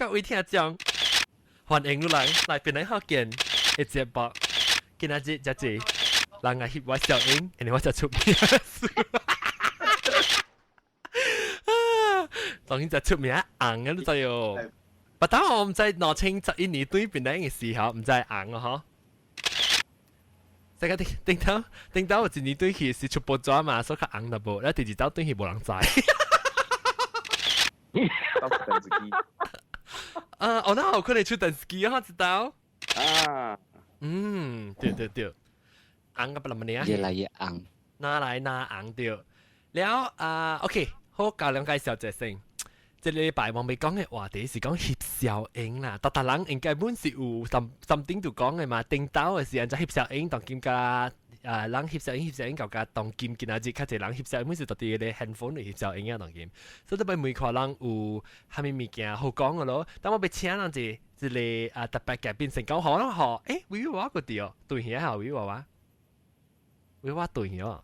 各位聽眾，歡迎你來來邊來福建的節目。今仔日這濟人來翕我小英，因為我才出名。啊，當然就出名紅啊，你知哦。不但我毋知2011年對邊來嘅時候，毋知紅啊，嗬。這個頂頂頭頂頭有一年對去是出報紙嘛，所以較紅淡薄。了第二走對去無人知。到電視機。啊，哦，那有可能出電視機啊，知道？啊。嗯，對對對，紅個不那麼呢？越來越紅。哪來哪紅對。了啊，OK，好，教兩介紹一先。這禮拜我未講嘅話題是講翕小影啦，逐逐人應該本是有三點就講嘅嘛，頂頭嘅時陣就翕小影，當今甲啊人翕小影翕小影，舊甲當今今仔日較濟人翕小影，本是特佇個 handphone 嚟翕小影啊，當今，所以特別每個人有蝦米物件好講嘅咯。但我欲請人一一個啊特別嘉賓成講好咯，吼，欸，維我個對哦，對兄啊，維我話，維我對兄。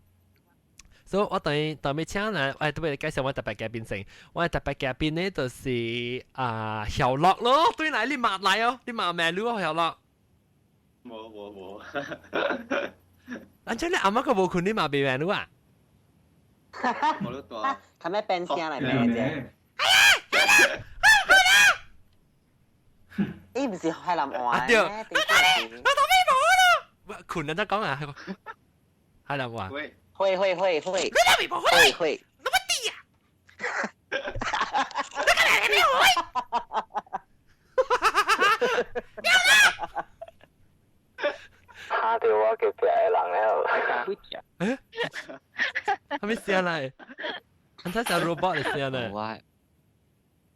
所以我等於等於請人，哎，特別介紹我特別嘉賓先。我特別嘉賓呢，就是啊，曉樂咯，對來你嘛來哦，你嘛咩路哦，曉樂。無無無。安怎你阿媽個無困，你嘛袂咩路啊？無咧大。佢咩變聲來咩啫？哎呀！伊毋是海南話對，我頭尾無咯。困人得講啊，海南話。會會會會，會會，那麼低呀！你個來你會，了啦！嚇到我隔壁的人了。欸？係咪聲來？你睇下 robot 的聲來。我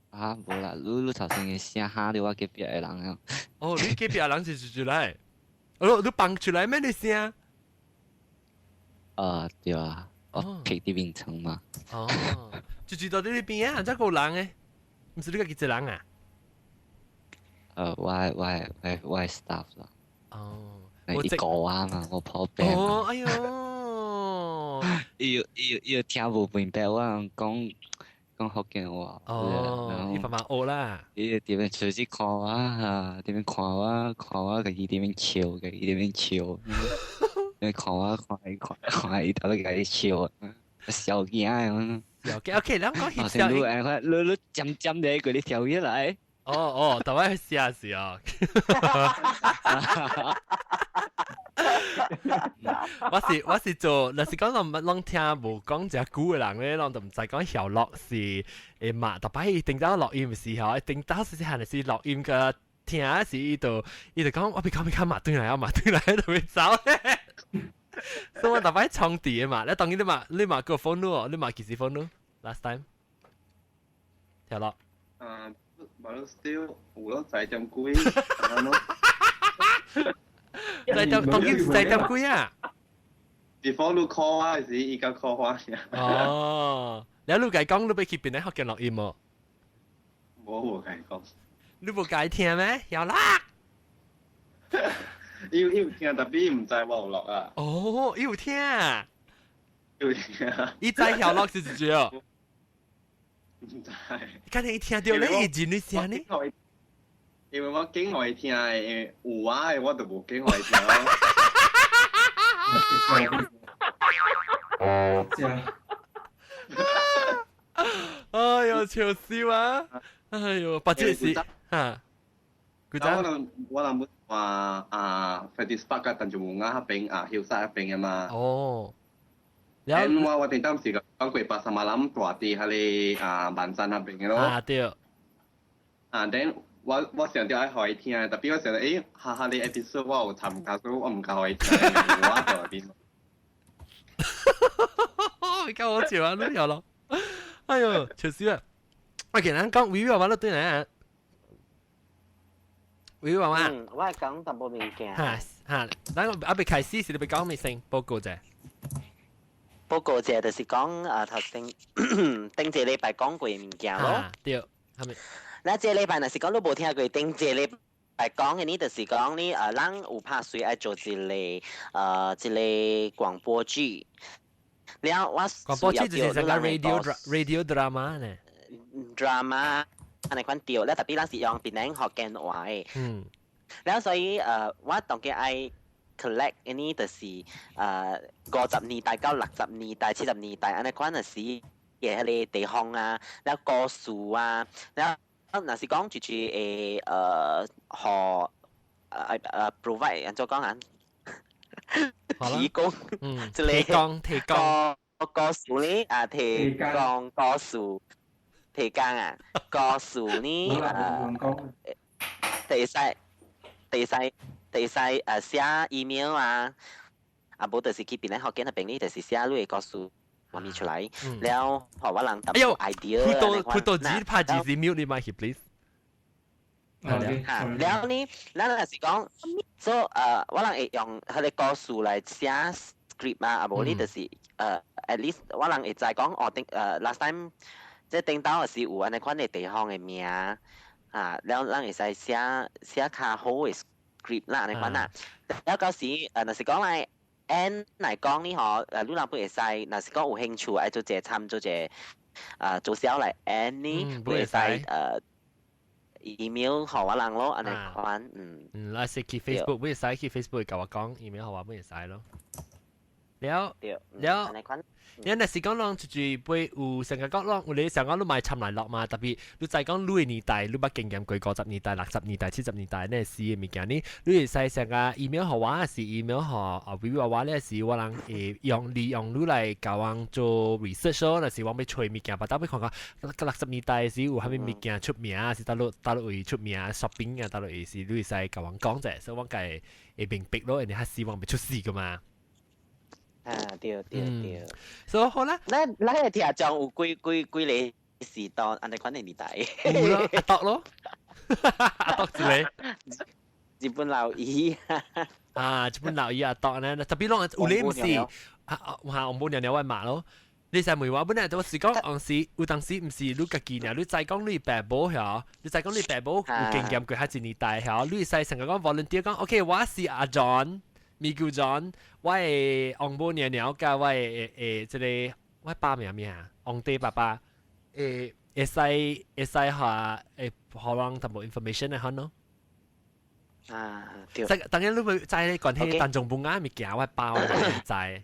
啊，無啦，你你頭先的聲嚇到我隔壁的人了。哦，你隔壁的人是出來，哦，你放出來咩？你聲？啊，對啊，我皮佇眠床嘛。哦，就住到你呢邊啊？這個人誒，毋是你家己一人啊？我 staff 啦。哦，我一個啊嘛，我跑病。哦，哎喲，伊伊伊聽無明白我講講福建話。哦，伊慢慢學啦。伊佇邊出去看我啊，佇邊看我，看我，家己佇邊笑，家己佇邊笑。你看我看伊看看伊，頭咧共伊笑，笑驚的。笑驚，OK，咱講翕小影。你你尖尖的，給你跳起來。哦哦，台灣試下試啊。我是做，若是講攏攏聽無講遮久的人咧，攏就毋知講曉樂是會嘛，逐擺伊頂到錄音的時候，頂到時漢是錄音個聽時，伊就伊就講我別講別講嘛，轉來啊嘛，轉來就會走咧。所以我逐擺創佇的嘛，你當然你嘛你嘛個 phone 咯，你嘛幾時 phone 咯？Last time，曉樂。嗯，無 still 有咯，十點幾。十點當今十點幾啊？ Before 你 call 我時，伊甲 call 我。哦，你你家講你欲去邊個福建錄音無？無無共伊講。你無共伊聽咩？曉啦。伊伊有聽，但伊毋知我有錄啊。哦，伊有聽。有聽。伊知曉樂是一句哦。毋知。敢若伊聽著咧，伊認你聲呢？因為我揀予伊聽的，因為有我的我就無揀予伊聽咯。哦，哎呦，笑死我！哎呦，把這是哈。我人我人話啊，Freddy's Park 甲陳松武仔彼邊啊，Hillside 彼邊的嘛。哦。然後我我頂當時講過巴沙馬蘭大佇彼个啊萬山彼邊的咯。啊對。啊，then 我我想著愛予伊聽，tapi 我想著，欸，哈哈，你 episode 我有參加，所以我毋敢予伊聽，我在邊。你夠好笑啊！你有咯。哎呦，笑死啊！我其實講維維話你對嚟啊。維維話。嗯，我係講淡薄物件。哈哈，咱還未開始時，你欲講咩先？報告者。報告者就是講啊，頭先頂一禮拜講過物件咯。對，係咪？那這禮拜若是講你無聽過頂一禮拜講的呢，就是講你啊，咱有拍算愛做一個一個廣播劇。了我廣播劇就是個 radio drama 呢。 drama。按呢款對，咧 tapi 咱是用檳城福建話的。了所以我當然愛 collect 呢，就是50年代到60年代、70年代按呢款的時嘅彼个地方啊，了故事啊，了若是講就是會予provide 按怎講啊？提供，這個提供提供故事呢啊，提供故事，提供啊，故事呢會使寫 email 啊，啊無就是去檳城福建那邊呢，就是寫你的故事畫面出來，了予我人哎呦 idea。葡萄葡萄字拍字是 mute 你麥去 please。嚇，了呢，咱若是講，所以我人會用彼个故事來寫 script 啊，啊無呢就是at least 我人會知講哦，頂last time 即頂頭是有按呢款的地方的名啊，了咱會使寫寫較好的 script 啦，按呢款啦。了到時若是講來按來講呢吼，你人會使，若是講有興趣愛做一個參做一個做小來按呢，會使email 予我人咯，按呢款，嗯。嗯，那是去 Facebook，會使去 Facebook 共我講 email 予我會使咯。了了，你若是講攏就是會有成個講攏，有你成個你買參來落嘛，特別你再講你的年代，你捌經驗過50年代、60年代、70年代那時的物件呢，你會使成個 email 予我，還是 email 予啊微微我咧是我人會用利用你來共阮做 research 咯，若是我欲揣物件，把兜欲看看，60年代時有啥物物件出名，是佗落佗落位出名 shopping 啊，佗落位是你會使共阮講者，所以我會會明白咯，因為較希望袂出事噶嘛。啊，對對對，所以好啦，咱咱的聽眾有幾幾幾个時代，按呢款的年代？有咯，阿篤咯，阿篤一个，日本老姨啊，日本老姨阿篤呢，特別攏有咧毋是，啊，嚇，我冇娘娘我罵咯。你使問我本來我是講，當時有當時毋是你家己爾，你知講你爸母曉，你知講你爸母有經驗過較一年代曉，你會使成個講 volunteer 講，OK，我是阿 John。咪叫 John，我的翁母娘娘佮我的這个我爸名咩啊？翁爹爸爸，會會使會使下會予人淡薄 information 的可咯。啊，對。當然你會知咧關係陳松本仔物件，我爸我知。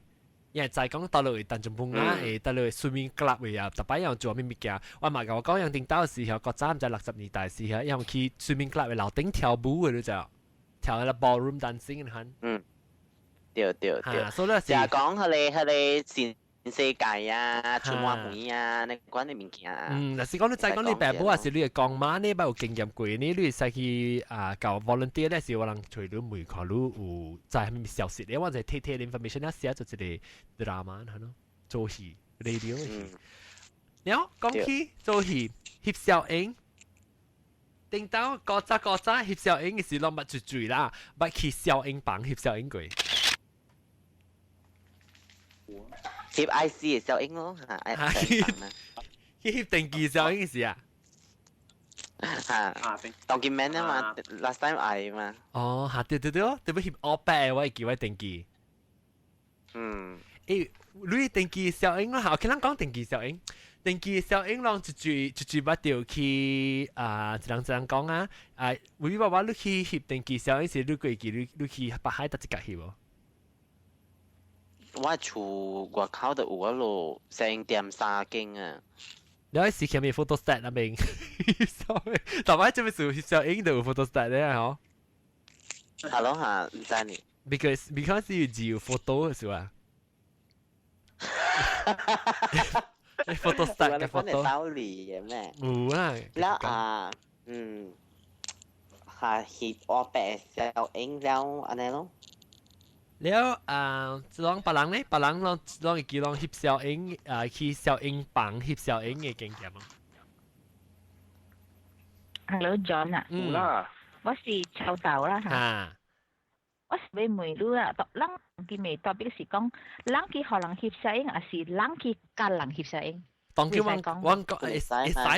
因為知講佗落陳松本仔會佗落 swimming club 位啊，逐擺用做啥物物件，我嘛共我講，用頂到時候，較早毋知60年代時候，用去 swimming club 的樓頂跳舞的，你知跳彼个 ballroom dancing 款。嗯。對對對，所以就講彼个新世界啊、春晚會啊，那款的物件。嗯，若是講你知講你爸母還是你的公媽呢，捌有經驗過呢，你會使去啊，交 volunteer 咧，是有人揣你問看你有知啥物消息咧，我就提提 information 啊，寫做一个 drama 係咯，做戲 radio 戲。了講起做戲翕小影。頂到古早古早翕小影的時，攏捌出水啦，捌去小影房翕小影過。翕 IC 的小影咯，嚇，去翕登記小影是啊？嚇，當今免啊嘛，last time 愛嘛。哦，嚇對對對，特別翕烏白的，我會記我登記。欸，你登記小影咯，嚇，OK，咱講登記小影。登記小影攏一句一句捌著去啊，一人一人講啊，啊，維爸爸你去翕登記小影時，你過記你你去北海佗一角翕無？我厝外口就有啊咯，成店三間啊。你喺時前面 photostat 那邊，大擺這邊是小影就有 photostat 咧，嗬。係咯嚇，毋知呢。 Because 有字有 photo 是吧？photostat 嘅 photo。道理嘅咩？有啊。了啊，嗯，係翕烏白小影了按呢咯。了啊，這攏別人咧，別人攏攏會記攏翕小影啊，去小影房翕小影嘅經驗啊。 Hello John 啊，嗯啦，我是臭豆啦嚇。我是欲問你啊，咱今日特別是講，人去予人翕小影，還是人去共人翕小影？當叫我我講會會使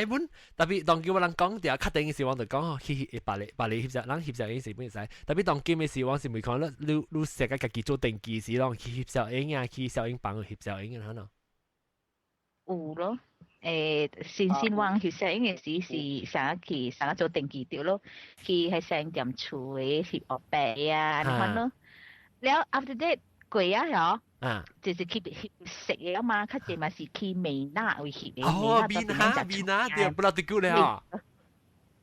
本，特別當叫我人講掉，確定嘅時我就講去去別個別個翕相，人翕相影是本會使。特別當今嘅時，我是問看你你你成個家己做登記時，攏去翕相影啊，去小影房翕相影啊，可能。有咯。先先往翕相影嘅時是上一期上一做定期掉咯，去喺商店厝嘅翕學白啊，你看咯。了 after that 過啊嗬，就是去翕食嘅啊嘛，較濟嘛是去美娜為翕嘅。哦，美娜美娜對，不老得久咧啊。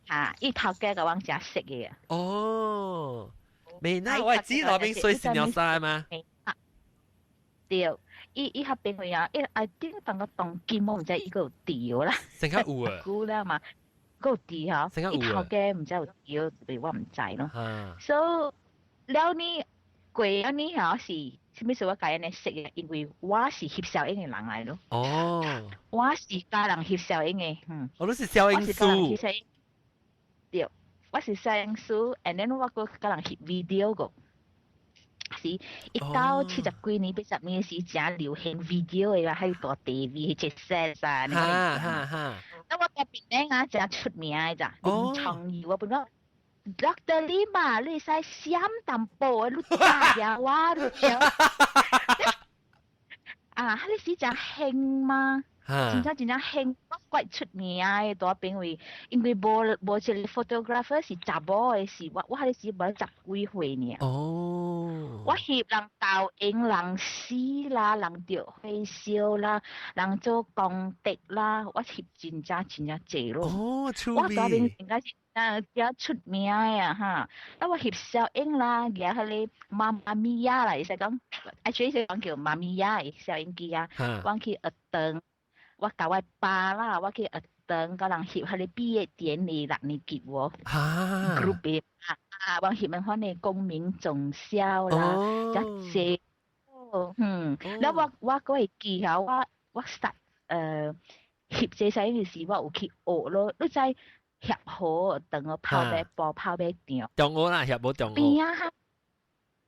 嚇，伊頭家個往食食嘅。哦，美娜我知那邊水是鳥山嘛。對，伊伊迄邊位啊，伊 I think 當個當金我毋知伊個有掉啦。成個有啊。久啦嘛，個有掉嗬。伊頭家毋知有掉，我毋知咯。So 了呢過了呢嗬是，啥物事我共𪜶識嘅？因為我是翕相影嘅人來咯。我是教人翕相影嘅，嗯。我都是攝影師。對，我是攝影師，and then 我閣教人翕 video 個。是一九七十幾年、80年時，正流行 video 的啦，喺大 TV 迄隻 set 啊，你看。那我嗰邊咧啊，正出名的咋，林創意我本講，Dr. Lim 啊，你會使閃淡薄，你打呀我，你曉。啊，彼時正興嘛，真正真正興，我怪出名的大邊位，因為無無一個 photographer 是查某的，是我我彼時無十幾歲爾。我翕人投影、人死啦，人著火燒啦，人做功德啦，我翕真正真正濟咯。哦，出我大邊應該是啊，比較出名的啊哈。啊，我翕小影啦，舉彼個媽媽咪呀啦，會使講，actually 是講叫媽咪呀的攝影機啊。我去學堂，我共我爸啦，我去學堂，共人翕彼個畢業典禮六年級喎。group 的啊啊，我翕款的公民總校啦，遮濟。嗯，了我我閣會記吼，我我實翕這攝影時，我有去學咯。你知協和等我跑馬步跑馬場。中學啦，協和中學。邊仔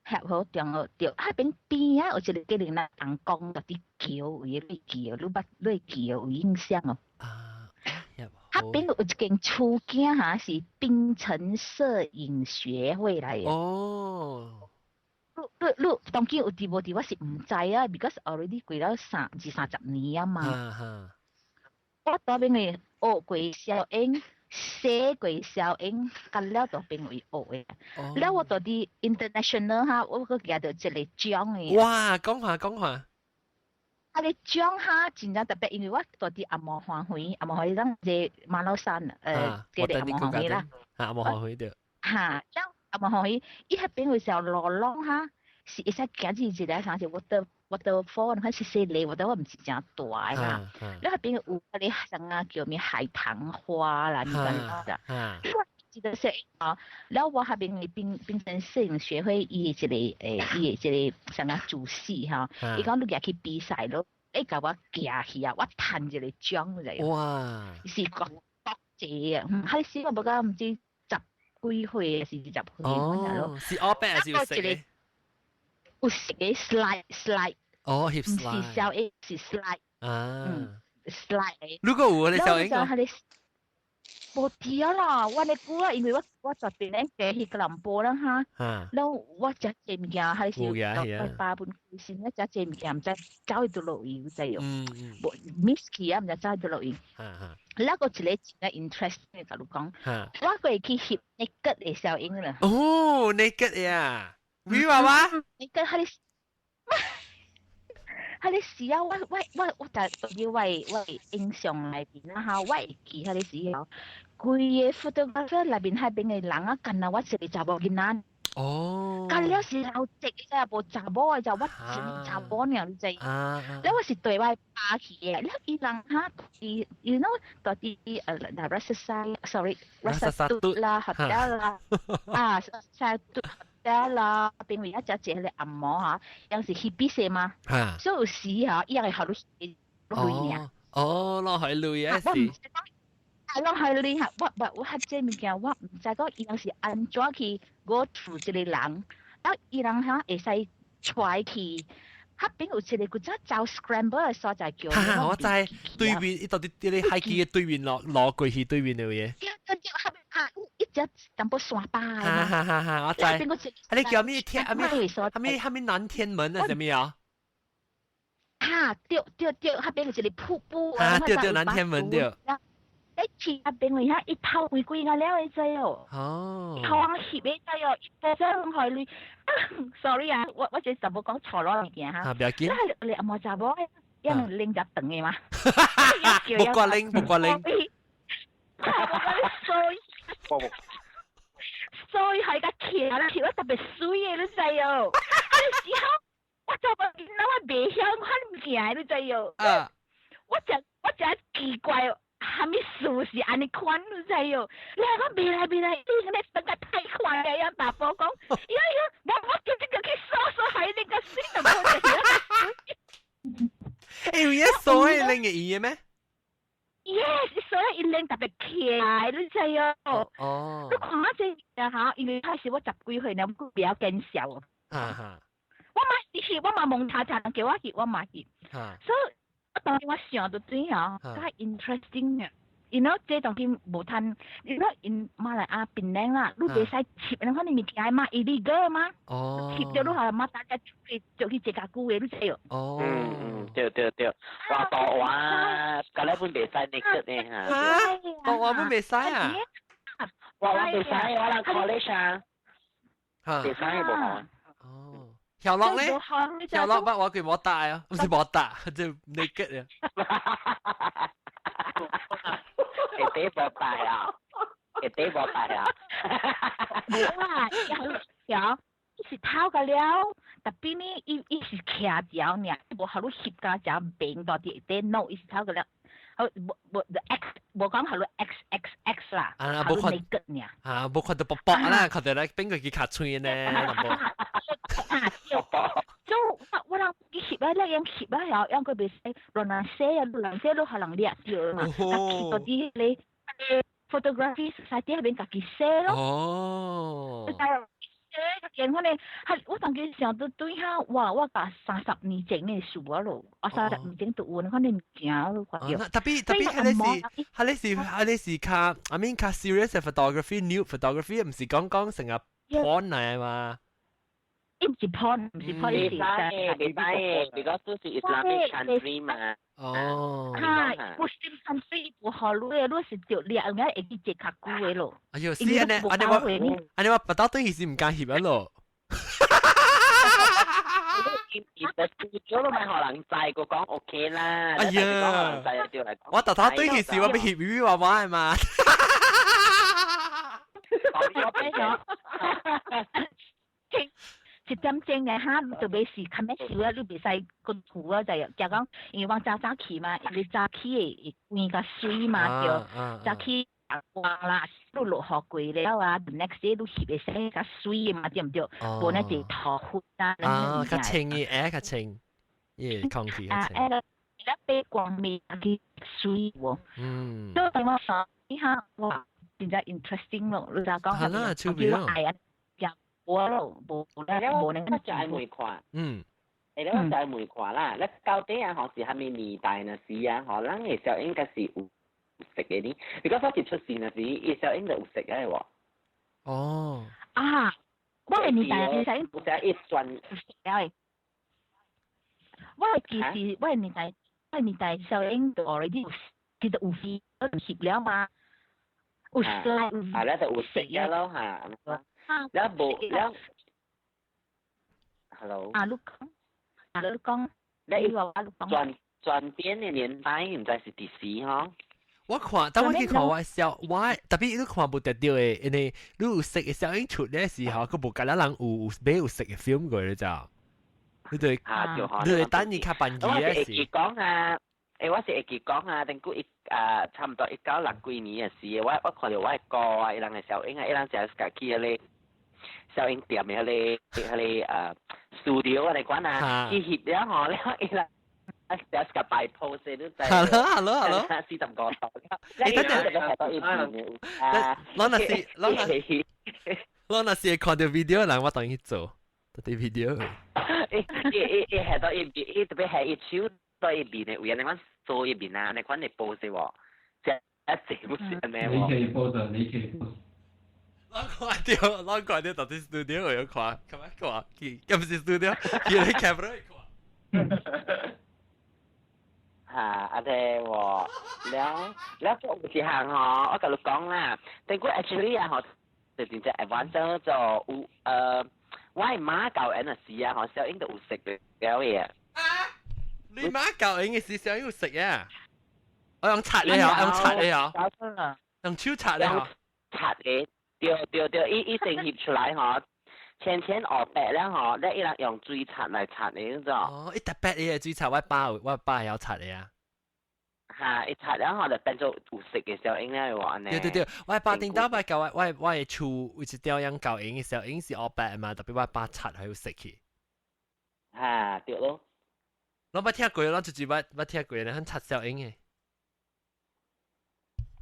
協和中學對，彼邊邊仔有一個叫人人講嗰啲橋，有個橋，你捌你橋有印象哦？啊，彼邊有一間厝囝哈，是檳城攝影學會來的。你你你當今有佇無佇，我是毋知啊，because already 過了三二三十年啊嘛。我大邊嘅學過攝影，寫過攝影，甲了大邊位學的。了我到佇 international 哈，我閣舉著一個獎的。哇，講下講下。啊個獎哈真正特別，因為我住佇阿毛花園，阿毛花園咱這馬騮山，這個阿毛花園啦。阿毛花園對。哈，了阿毛花園，伊彼邊有時候路攏哈，是會使行至一個啥是 waterfall，你看細細個，我得我毋是誠大的啦。了彼邊有彼個啥啊叫咩海棠花啦，你知唔知？我記得說啊，了我彼邊的檳檳城攝影學會伊的一個伊的一個啥啊主席哈，伊講你舉去比賽咯，伊共我寄去啊，我趁一個獎來。是國國際啊，彼時我無講毋知十幾歲還是20歲哦，是黑白還是有色的？有色的 slide slide。哦，翕 slide。毋是小 A，是 slide。啊。 slide。如果有你小英無佇啊啦，我咧久啊，因為我我這邊咧過去吉隆坡啦哈，了我食這物件還是我爸本先咧食這物件，毋知走去佗落位，有知無？無 miss 去啊，毋知走去佗落位。了閣一個真 interest 共你講，我閣會去翕 naked 的攝影啦。哦，naked 呀，女娃娃。 naked 彼個。彼個時啊，我我我我就要我我印象內面啦哈，我會記彼個時候，規個 photographer 內面彼邊的人啊，干焦我一個查某囡仔。到了是老直的，無查某的就我一個查某爾，你知？了我是綴我爸去的，了伊人哈，伊 you know 到佇Rasasai sorry Rasa 啦，hotel 啦，啊，Rasa hotel 啦，邊位一隻隻個按摩哈，有時去比賽嘛，所以有時哈，伊會予你鐳爾。哦，落去鐳啊是。我毋知講，啊，落去鐳哈，我我我較這物件，我毋知講伊人是按怎去 go through 這個人，啊，伊人哈會使揣去。彼邊有一個古早走 scramble 的所在叫。哈哈，我知對面，伊到底佇咧海基的對面落落過去對面的嘢。對對對，啊，一隻淡薄山巴的。哈哈哈哈，我知。啊，你叫咩天？啊咩？啊咩？啊咩南天門啊？啥物啊？哈，啊，對對對，彼邊有一個瀑布。啊，對對，南天門對。你去彼邊位遐一頭規規個了會知哦。哦。頭翕會知哦，一波真害你。Sorry 啊，我這查某講錯咗物件哈。啊，不要緊。你阿毛查某，一能拎只長的嘛？木瓜拎，木瓜拎。所以，所以係個騎啦，騎得特別水的，你知哦。嗰時候我就問囡仔，我袂曉看物件，你知哦。啊。我誠奇怪，啥物事是按呢款，你知哦？你講袂來袂來，你安呢等個太快啊！呀，大波講，呀呀，我叫這個去掃掃，還那個水就無得。欸，有影掃迄拎會用的咩？ Yes，所以伊拎特別起來，你知哦？哦。你看我這啊哈，因為開始我十幾歲呢，我比較見笑。哈哈。我嘛是翕，我嘛蒙查查人叫我翕，我嘛翕。所以我當時我想到對哦，較 interesting 嘅。You know，這當今無趁，you know，𪜶馬來亞檳榔啦，你袂使翕，你看你物件嘛 illegal 嘛。哦。翕著你予嘛大家出去就去坐較久的，你知哦？哦。嗯嗯，對對對，哇大話，隔禮本袂使 naked 呢嚇。嚇？大話本袂使啊？我袂使，我人 college 啊。袂使無可。哦。曉樂咧？曉樂捌我佢無戴啊，毋是無戴，就 naked 啊。會底無戴啊，會底無戴啊。無啊，有，伊是偷個了，特別呢，伊是徛條爾，無予你翕甲誠平到佇電腦，伊是偷個了。好，無無 X，無講予你 X X X 啦，啊，無看個爾。啊，無看到薄薄啦，看到來變過去較脆呢，啊，對。所以我我人去翕啊，你用翕啊，然後用佢袂使亂人洗啊，亂洗都予人掠著嘛。啊，翕到佇彼個 photography society 彼邊家己洗咯。哦。見我咧，係我當時想到對下，哇！我甲30年前的事啊咯，我30年前就有，看你物件咯，看著。特別，彼個是較，I mean 較 serious 的 photography，nude photography，毋是講講成日 porn 來嘛。伊毋是 porn，毋是 porn，袂使，袂使，because 都是 Islamic country 嘛。哦。哈，Muslim country 無予你的，你是著掠，應該會去坐較久的咯。哎喲，是按呢，按呢我不到對是毋敢翕啊咯。其實咗都咪予人知，個講 OK 啦。哎呀，我頭頭對其時我欲翕魚娃娃的嘛。我變咗。一點鐘嘅哈，你就袂是較咩少啊，你袂使個圖啊，就係就講，因為我早早起嘛，你早起會會較水嘛，對，早起光啦，你落雨過了啊，next day 你翕會使較水嘛，對毋對？無呢就塗粉啊，啊，較清嘅，欸，較清，耶，空氣較清。啊，欸，你爬光面去水喎。嗯。所以我說，你哈，哇，真正 interesting 咯，你就講係啦，超別咯。愛啊。無咯，無咧，無能我就愛問看。嗯。欸，我就愛問看啦。你到底啊，吼是啥物年代若時啊，吼，咱的小應該是有色的呢。如果說一出世若時，伊小應就有色的喎。哦。啊，我的年代的小英有時一轉。了的。我其實我的年代，我的年代小英就 already 有，其實有翕了嘛，有色。啊，你就有色的咯嚇。了無了，Hello。啊，你講，啊，你講，你話我轉變的年代，毋知是佇時吼。我看，當我去看我小，我特別你看無得著的，因為你有色的小影出咧時候，閣無共咱人有買有色的 film 過，你知？你對，你對等伊較便宜的是。我是會記講啊，欸，我是會記講啊，頂久一啊，差不多1960幾年的時，我看著我的哥啊，伊人的小影啊，伊人成日家去彼个小影店的彼个studio 啊來講啊，去翕了吼，了伊人。啊！成日個擺 pose 你知。 Hello，hello，hello。 45度。欸，等陣，我若是看著 video 人，我當去做，佇 video。伊伊伊下到伊伊特別係伊手到伊面的位，你看做伊面啊，你看你 pose 喎，這一這不是按呢喎。你可以 pose，你可以 pose。咱看著，咱看著，到佇 studio 有看，咁樣看，佢，咁是 studio，佢你 camera 看。哈，阿聽喎，了了有一項吼，我共你講啦，頂過 actually 啊吼，就真正 advance 就有我媽教人嘅時啊，吼，小英都有食嘅嘢。你媽教人嘅時小英有食啊？我用刷你啊，用刷你啊，用手刷你啊。刷嘅，對對對，伊伊成翕出來吼，淺淺黑白了吼，你伊人用水刷來刷的，你知哦，伊特別嘅水刷，我爸會曉刷的啊。嚇，伊刷了吼就變做有色嘅小英了喎，對對對，我爸頂到擺教我嘅厝有一條樣教英嘅小英是黑白嘛，特別我爸刷係有色去。嚇，對咯。我捌聽過，我就是捌聽過咧，很刷小英嘅。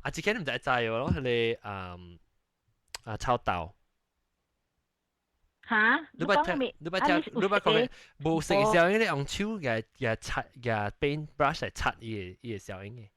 啊，這個你毋知知喎，彼个啊臭豆。嚇？你捌聽？你捌聽？你捌講嘅無色嘅小英，你用手嘅嘅擦嘅 paint brush 來擦伊個小英嘅。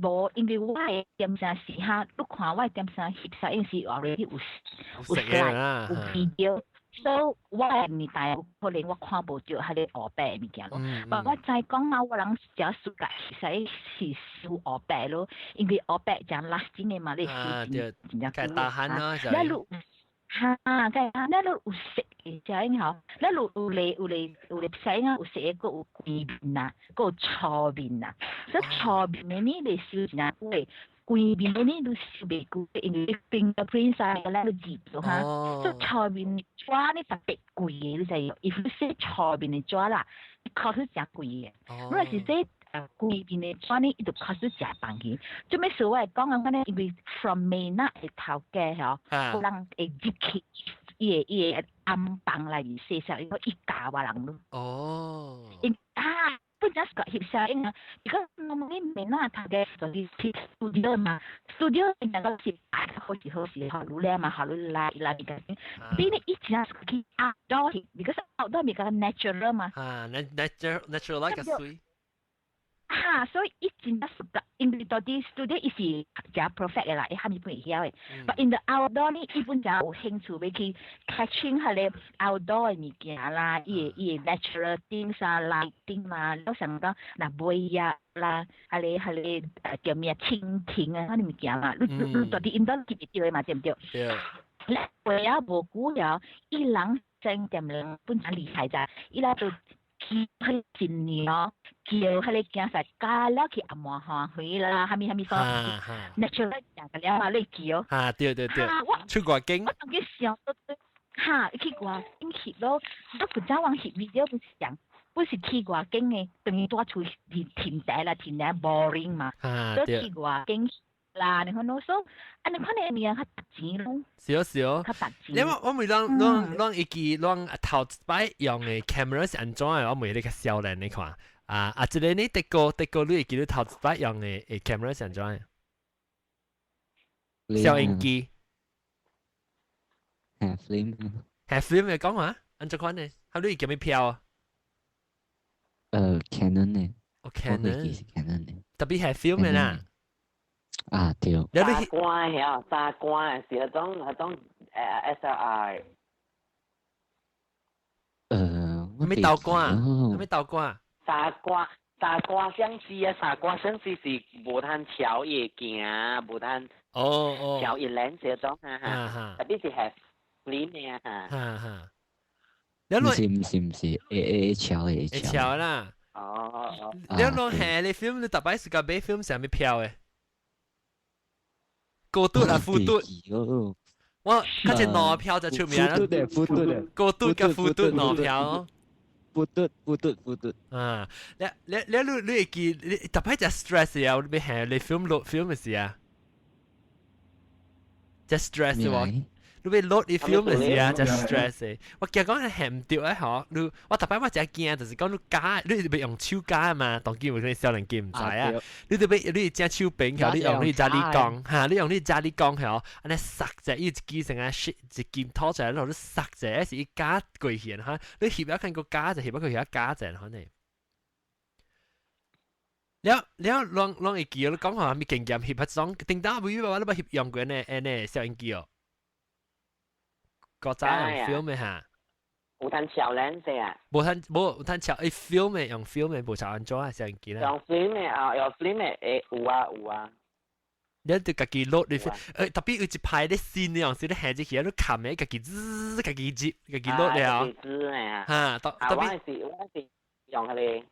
無，因為我的點聲是哈，你看我的點聲翕小英是 already 有有色啦，有 video。所以我的年代有可能我看無著彼个黑白的物件咯。但我知講啊，我人誠暑假其實是收黑白咯，因為黑白誠 lasting 的嘛，你收真真正久。大漢咯，你如哈，該啊，你如有色的小英吼，你如有咧有咧有咧小英啊，有色的，閣有規面啊，閣有粗面啊。所以粗面的呢，你收真久的。規面的呢，你收袂久，因為 fingerprint 啥個咱都入咗哈。所以粗面紙呢特別貴的，你知無？if 你洗粗面的紙啦，確實誠貴的。如果是洗規面的紙呢，伊就確實誠重去。做咩事我會講啊？反正因為 from 美納的頭家吼，有人會入去伊的暗房內面洗小英，伊教我人咯。因啊。本陣是個翕小英啊，如果我們美納頭家就是去 studio 嘛，studio 人個是擺好時好時好滷咧嘛，好滷來來個，比你以前是去 outdoor，because outdoor 比較 natural 嘛。啊，natural natural like 個水。哈，所以伊真正是個，因為到底 studio 伊是誠 perfect 的啦，伊蝦米本會曉的。But in the outdoor 呢，伊本誠有興趣欲去 catching 彼个 outdoor 的物件啦，伊的 natural things 啊，lighting 啦，你想講若尾葉啦，彼个叫咩蜻蜓啊，彼个物件啦，你到底 indoor 翕會著的嘛，對毋對？對。你過啊無久了，伊人真點人本誠厲害咋，伊拉就叫彼个新娘，叫彼个囝婿加了去阿滿花園啦，蝦米蝦米所，natural 行個了嘛，你叫。啊，對對對，出外景。我當去想，哈，去外景翕咯，我古早往翕 video 不是講，不是去外景的，等於蹛厝停台啦，停台 boring 嘛，所以去外景啦，你看喏，所以啊，你看你物件較值錢咯。是哦是哦，較值錢。你我問咱咱咱會記咱頭一擺用的 camera 是按怎的？我問你較少年你看，啊啊，這個你德國德國你會記得頭一擺用的 camera 是按怎的？攝影機。係 film。係 film 嘅講話，按怎款呢？係你叫咩票啊？Canon 呢？哦，Canon 是 Canon 呢。特別係 film 的啦。啊對。三關曉，三關是彼種SLR。咩豆瓜？咩豆瓜？三關三關相機啊，三關相機是無通調伊鏡，無通調伊 lens 彼種啊哈，特別是係 film 的啊哈。哈哈。毋是毋是毋是，會會調會會調啦。哦。你講係你 film 你逐擺是共買 film 啥物票的？高度啊，負度。我較濟兩票就出名啦。負度的，負度的。高度佮負度兩票。負度，負度，負度。啊，你你你你你會記你逐擺誠 stress 啊？你係你 film 錄 film 的時啊？誠 stress 喎。你欲 load 你 film 的時啊，誠 stress 的。我驚講係毋對的吼，你我逐擺我誠驚，就是講你加，你欲用手加嘛，當今有啥少年機毋知啊。你著欲你正手柄，你用你加力鋼，哈，你用你加力鋼吼，按呢塞者，伊一支成啊，一金拖出來，然後你塞者，是伊加過去哈，你翕了看個加者，翕了佢遐加者，可能。了了，攏攏會記，你講話咪經驗翕彼種，頂當不我你捌翕用過呢？按呢攝影機哦。國早用 film 的哈。有趁超 lens 啊？無趁無有趁超，誒 film 的用 film 的無超安怎啊攝影機啦。用 film 的啊，用 film 的會有啊有啊。你就家己錄你，特別有一排咧新的樣時，你行入去，你冚的家己滋，家己接，家己錄了。滋的啊。嚇，特別我是用彼个，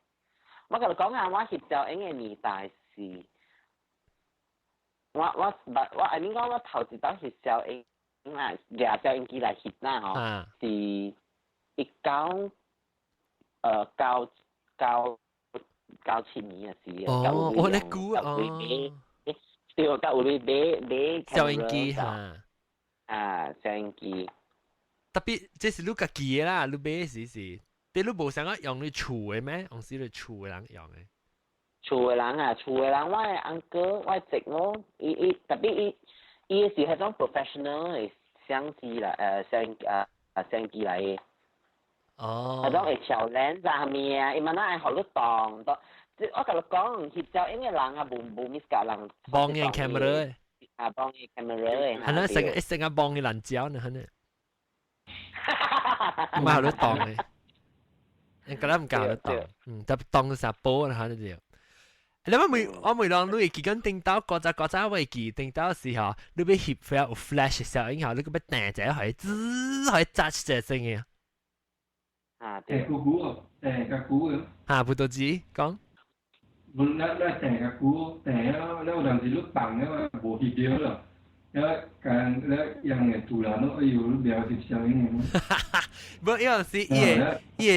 我共你講啊，我翕照影的年代是，我 I mean 講我頭一擺翕照影啊，舉照影機來翕啦吼，是一九九九九七年的時。哦，我咧估哦。對，較有咧買買照影機嚇。啊，照影機。特別這是你家己的啦，你買時是，你無想要用你厝的咩？用是你厝的人用的。厝的人啊，厝的人，我的翁哥，我的侄某，伊伊特別伊伊是彼種 professional 的相機啦，相機來的。哦。彼種會調 lens 啊，啥物啊，伊嘛哪會予你當當。我共你講，翕照影的人啊，無無 miss 教人。幫伊 camera。啊，幫伊 camera 的。係啦，成一成日幫伊爛焦呢，係呢。唔係予你當的。你覺得毋教你當，特別當啥波啦，嚇你就。你我每我每當你會記緊頂到嗰隻嗰隻會記頂到時候，你欲翕飛有 flash 效應後，你個欲彈一下，可以滋，可以扎一聲嘅。啊，對。個鼓哦，訂個鼓嘅。嚇，葡萄子講。無咱咱訂個鼓，訂了，了有當時你放了嘛，無翕著咯。了，共了用的主人咯，哎呦，你袂曉翕相影的。無，伊有時伊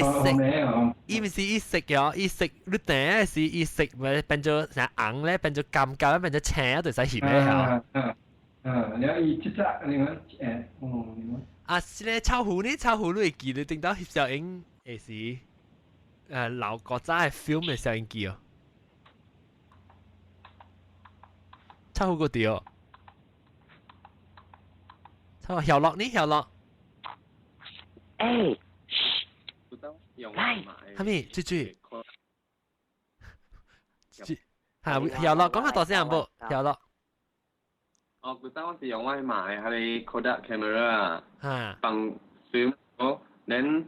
會色，伊毋是伊色哦，伊色你訂時伊色咪變做啥紅咧，變做金金，變做青，就使翕咧嚇。啊，了伊這隻你講誒，哦，你講。啊，是咧，臭虎呢？臭虎你會記得頂到翕相影會時，老古早的 film 的攝影機哦。臭虎個對哦。臭曉樂呢？曉樂。誒，來，係咪？追追。嚇，曉樂講下大聲無？曉樂。哦，古早我是用我買彼个 Kodak camera 啊，放 film 哦，then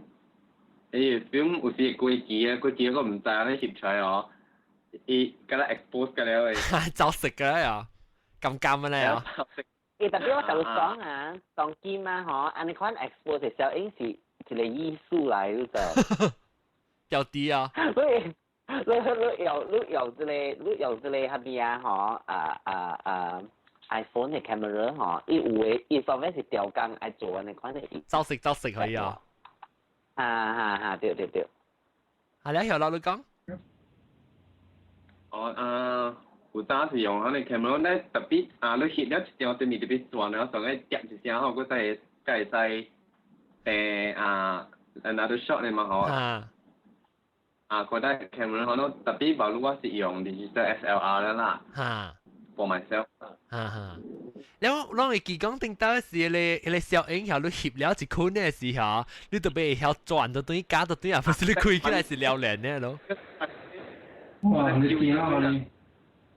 伊 film 有時會過期啊，過期我毋知按呢翕出來哦，伊敢若 expose 個了的。走色個啊，金金的咧哦。伊特別我共你講啊，當今啊吼，按呢款 expose 的效應是一個藝術來的就。掉低啊！你你你用你用這個你用這個啥物啊吼啊啊啊 iPhone 的 camera 吼，伊有的伊上面是調工愛做按呢款的。走色走色可以啊！啊啊啊！對對對。係你曉樂你講。哦啊，有早是用彼个 camera，咧特別啊，你翕了一張對面特別轉了，上個疊一聲吼，閣再再會使啊 another shot 的嘛吼。啊。啊，Kodak camera 吼，特別無如我是用 digital SLR 了啦。For myself。哈哈。了，攏會記講頂到時咧，彼个小影響你翕了一款的時候，你特別會曉轉到對加到對啊，不是你開起來是了然的咯。哇！你驚啊你？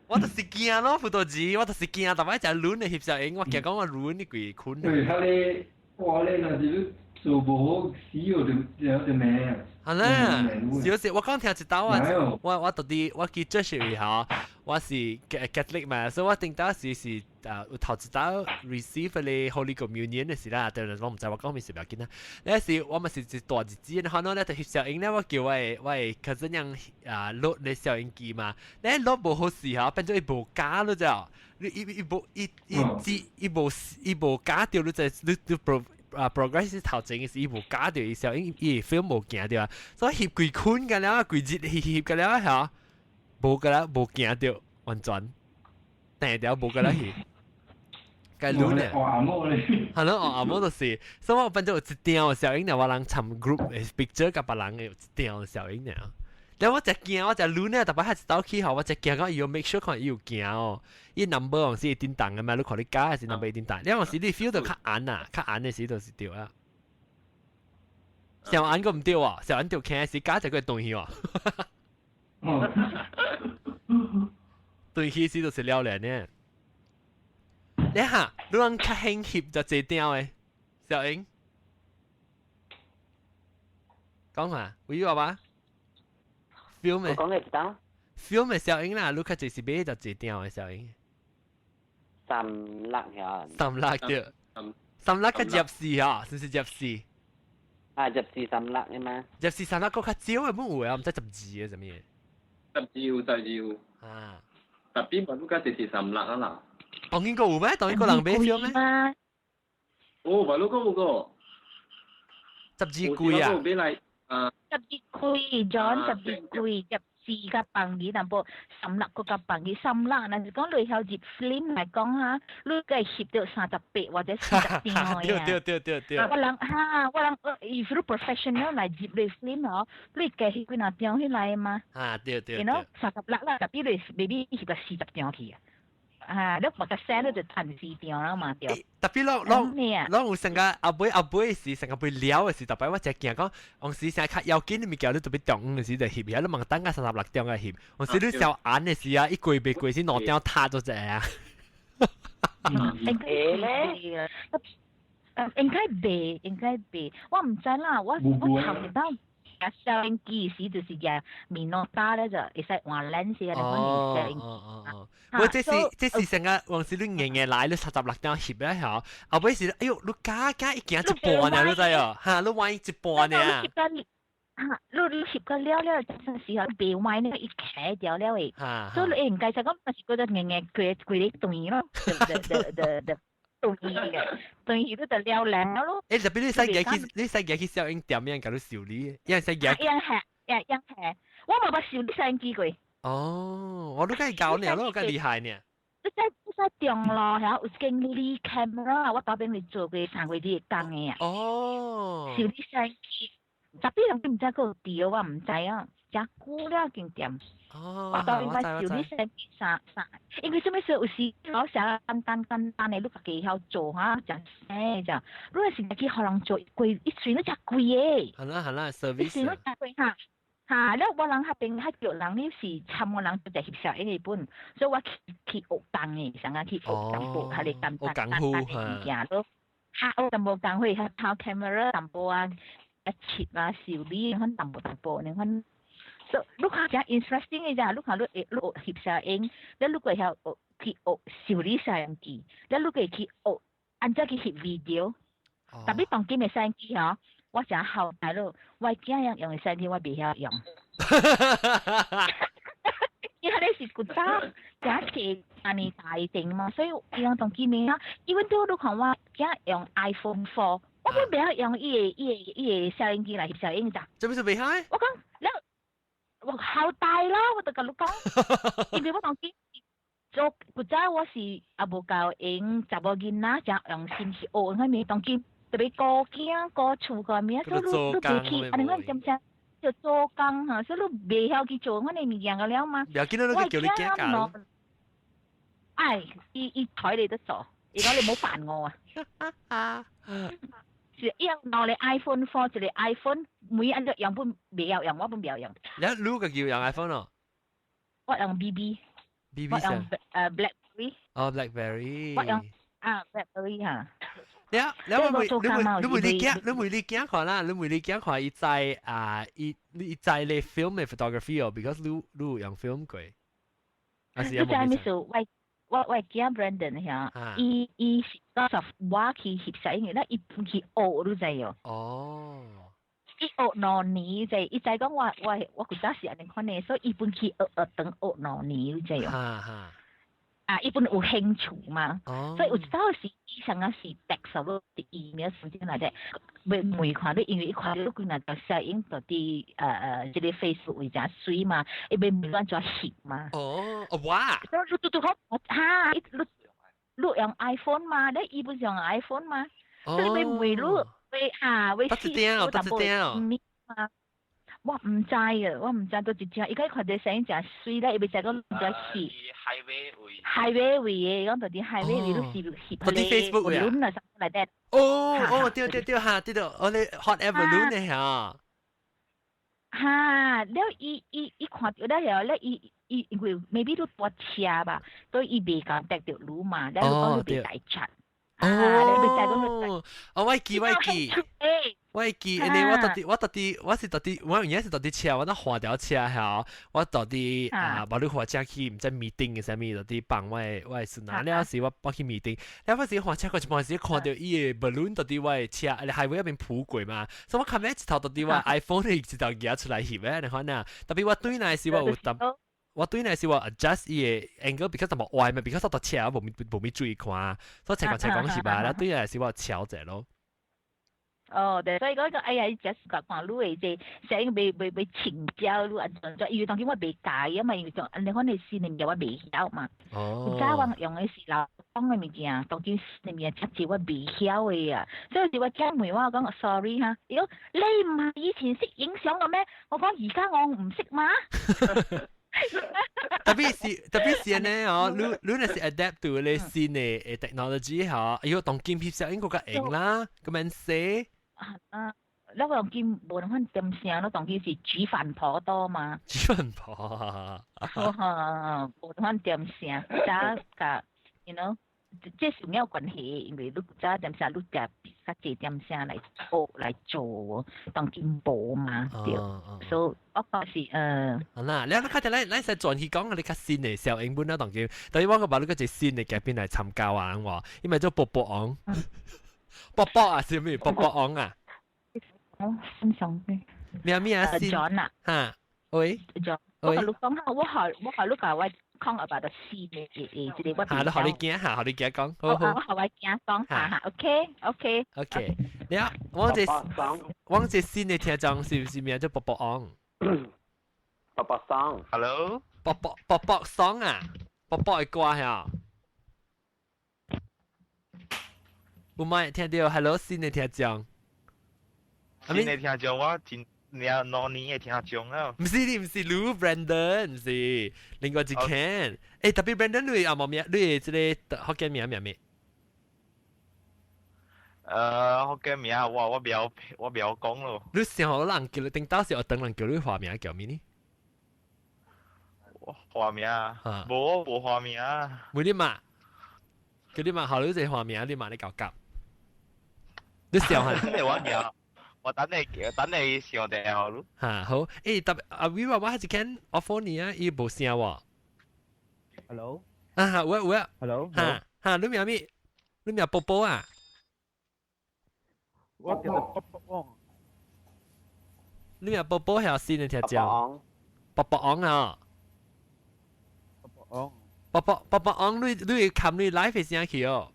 我就是驚咯，葡萄子，我就是驚，逐擺食輪的翕相影，我驚講我輪你規款。對，彼个哇，你若是你做無好，死哦就就就命。係啦，少少，我講聽一道啊，我到底我記這是為吼，我是 Catholic 嘛，所以我頂到時是啊有頭一道 receive 個 Holy Communion 的時啦，對啦，我毋知我講咩是不要緊啦。那時我嘛是一大日子，然後咧就翕相影咧，我叫我的 cousin 樣啊錄咧攝影機嘛，咧錄無好勢吼，變做伊無加了就，你伊伊無伊伊只伊無伊無加掉，你就你你 pro 啊 progress 頭前嘅時，伊無加掉伊攝影伊 film 無行掉啊，所以翕規困個了，規日翕翕個了嚇，無個啦無行掉，完全定掉無個啦翕。該攆咧，係咯，學阿母就是，所以我變做有一張攝影，我人參 group 的 picture 佮別人的有一張攝影爾。但我就驚，我就攆咧，特別係一道去吼，我就驚講伊要 make sure 看伊有行哦。伊 number 有時會叮當的嘛，你看你加還是 number 會叮當。你有時你 feel 到較暗啊，較暗的時就是對啊。小暗個毋對啊，小暗就聽時加一個斷去哦。斷去時就是了然呢。你哈，你人較興翕就這張的，小英。講下，會有吧？film 我講嘅當 film 嘅攝影啦，你較濟是買十幾張嘅攝影。三粒呀。三粒對。三粒較入市啊，是唔是入市？啊，入市三粒嘅嘛。入市三粒閣較少嘅，冇有啊，毋知十二嘅啥物。 12有12有。啊。特別嘛，你較濟是三粒啊啦。當然個有咩？當然個人買 film 咩？哦，嘛，你講有個。十二貴啊！買來啊。十二貴，John 十二貴入四個放魚，淡薄三粒個個放魚三粒，若是講你曉入 film 來講哈，你該翕著38或者40張嘅。對對對對對。我人哈，我人 if 你 professional 來入你 film 哦，你該翕幾若張起來嘛？啊對對。 You know 30粒啦，特別你 maybe 翕個40張去啊。啊！你目個聲你就彈四張啦嘛，對。特別攏攏攏有成個後尾後尾時，成個被撩的時，特別我只驚講，往時成較要緊的物件，你特別中午的時就翕，你問等個36點來翕，往時你小晏的時啊，一過袂過時2點塌咗隻啊。應該咩？應該袂，應該袂，我毋知啦，我我頭一擺。攝影機時就是個面諾打咧就會使換 lens 啊，你講攝影機。哦，我這是這是成個往時你硬硬來，你36點翕咧嚇，後尾是哎喲，你加加一行一半呢，你知哦？嚇，你彎一半呢？嚇，你翕個了了，陣時候袂歪呢，一騎掉了的。所以你應該就講，是覺得硬硬規規個斷咯，對對對對。對嘅，對佢都就了了咯。誒，特別你使行去，你使行去攝影店，人共你修理，因為使行。樣係，樣樣係，我無捌修理攝影機過。哦，我都梗係教你，我都較厲害呢。你使中咯，嚇有間理 camera，我頭邊嚟做過3個月的工的啊。哦。修理攝影機，特別人毋知閣有掉，我毋知啊，誠久了間店。哦，我頭邊捌修理攝影機三三，因為做咩事有時我寫簡單簡單的，你家己曉做哈，誠省咋。你若是去予人做貴，一算都誠貴的。係啦係啦，service。一算都誠貴哈。哈，了我人彼邊較叫人，你是參我人就翕攝影的本，所以我去去學工的，啥啊去學淡薄，較咧簡單簡單的物件咯。哈，學淡薄工會，較偷 camera 淡薄啊，啊切啊修理，款淡薄淡薄，你款。所以你看誠 interesting 的咋？你看你會你學翕攝影，了你閣會曉學去學修理攝影機，了你閣會去學按怎去翕 video。特別當今的攝影機吼，我誠後來咯，我囝用用的攝影機我袂曉用。因為彼是古早誠細按呢大定嘛，所以伊講當今的啊，因為對你看我囝用 iPhone 4，我本袂曉用伊個攝影機來翕攝影咋？做咩事袂曉？我講了。我好大啦！我就共你講，因為我當時做古早我是也無夠閒，查某囡仔誠用心去學，啥物當今特別顧囝顧厝顧物，所以你你袂去，按呢阮點正就做工哈，所以你袂曉去做阮的物件個了嘛。不要緊，你叫你囝教。哎，伊伊睬你都做，伊講你唔好煩我啊。是用兩個 iPhone 4，一個 iPhone，每一個用本袂曉用，我本袂曉用。你你個叫用 iPhone 哦？我用 BB。 BB 我用BlackBerry。哦，BlackBerry。我用啊 BlackBerry 哈。你你會你會你會你驚你會你驚看啦，你會你驚看伊在啊伊伊在你 film 的 photography 哦，because 你你有用 film 過。你知咩事？我囝 Brandon 嚇，伊伊是講實我去翕攝影，咧伊去學你知哦。哦。伊學2年就，伊知講我我我古早是按呢款的，所以伊本去學學長學兩年你知哦。哈哈。啊，伊本有興趣嘛，所以有一道是醫生啊是 text 咯，email 什麼來的，欲問看你，因為伊看你幾若條攝影到佇這個 Facebook 位誠媠嘛，伊欲問按怎翕嘛。哦，哇！所以你拄拄好，哈，你你用 iPhone 嘛，你伊不是用 iPhone 嘛，所以欲問你，欲哈，欲試淡薄嘛。我毋知啊，我毋知倒一隻，伊講看著攝影誠媠咧，伊欲知講怎翕。 highway 位。 highway 位的，講到佇 highway 位，你是翕迄個 Facebook 位啊？啊，啥來的？哦哦，對對對，哈，對對，我咧 hot air balloon 的嚇。哈，了伊伊伊看著了後，了伊伊因為 maybe 你搭車吧，所以伊袂共趯著路嘛，了你講你袂大出。哦，哦，我記我記。誒。我會記，因為我到底我是到底我有影是到底車，我那換條車嚇，我到底啊，無你換車去，毋知 meeting 嘅啥物，到底放我的孫仔了時我去 meeting，了我時換車，我一半時看著伊的 balloon 到底我的車，你 highway 嗰邊鋪過嘛，所以我看咩一頭到底我 iPhone 的一頭夾出來翕的，你看啊，特別我對來時我有淡。我對來是我 adjust 伊的 angle 比較淡薄歪嘛，比較到車我無咪注意看，所以才講才講是吧？了對來是我調者咯。哦，對，所以講個哎呀，只是講看你的這聲音未請教你按怎，因為當今我袂教啊嘛，因為就按呢款的新的物件我袂曉嘛。哦。早我用的是老講的物件，當今新的物件真濟我袂曉的啊。所以是我講問我講 sorry 哈，伊講你毋係以前識影相嘅咩？我講而家我唔識嘛。特別是呢哦，你若是 adapt to 咧新的 technology 嗬，哎喲，當今翕相應該較用啦，咁樣寫。啊，那個當今無人款點聲咯，當今是煮飯婆多嘛。煮飯婆。哦，無人款點聲，早甲，you know，這是有關係，因為你早點聲，你食較濟點聲來學來做，當今無嘛，對。所以我講是好啦，你睇下咱使轉去講你較新的小英本啦，當今，但係我個把你個一新的嘉賓來參加啊，我，因為做波波昂，波波啊，是咩？波波昂啊？哦，新上嘅。咩咩啊？ John 啊。嚇，喂。 John，我同你講下，我學你教我講 about 新的這個我。嚇，你學你驚嚇，學你驚講，好好。我學我驚講，嚇嚇，OK OK。 OK，你啊，我這新的聽眾是唔是名叫波波昂？波波桑，Hello，波波波波桑啊，波波的歌嚇。有冇聽到？Hello，新的聽眾。新的聽眾，我真兩兩年的聽眾啊。毋是你，毋是你 Brandon，毋是另外一間。欸，特別 Brandon 你阿無名，你的這個福建名名咩？福建名我袂曉講咯。你想人叫你頂到時，我等人叫你化名叫咩呢？化名啊？無無化名。冇你嘛？叫你嘛？後你這化名，你嘛你搞夾？你想下？你我名，我等你想定好咯。嚇好，欸特別阿威話我係一間 offer 你啊，伊無聲喎。 Hello。啊，有啊有啊。 Hello。嚇嚇，你名咩？你名波波啊？我叫做波波昂。你名波波係新的聽眾。波波昂啊！波波昂。波波波波昂，你會冚你 live 的聲去哦？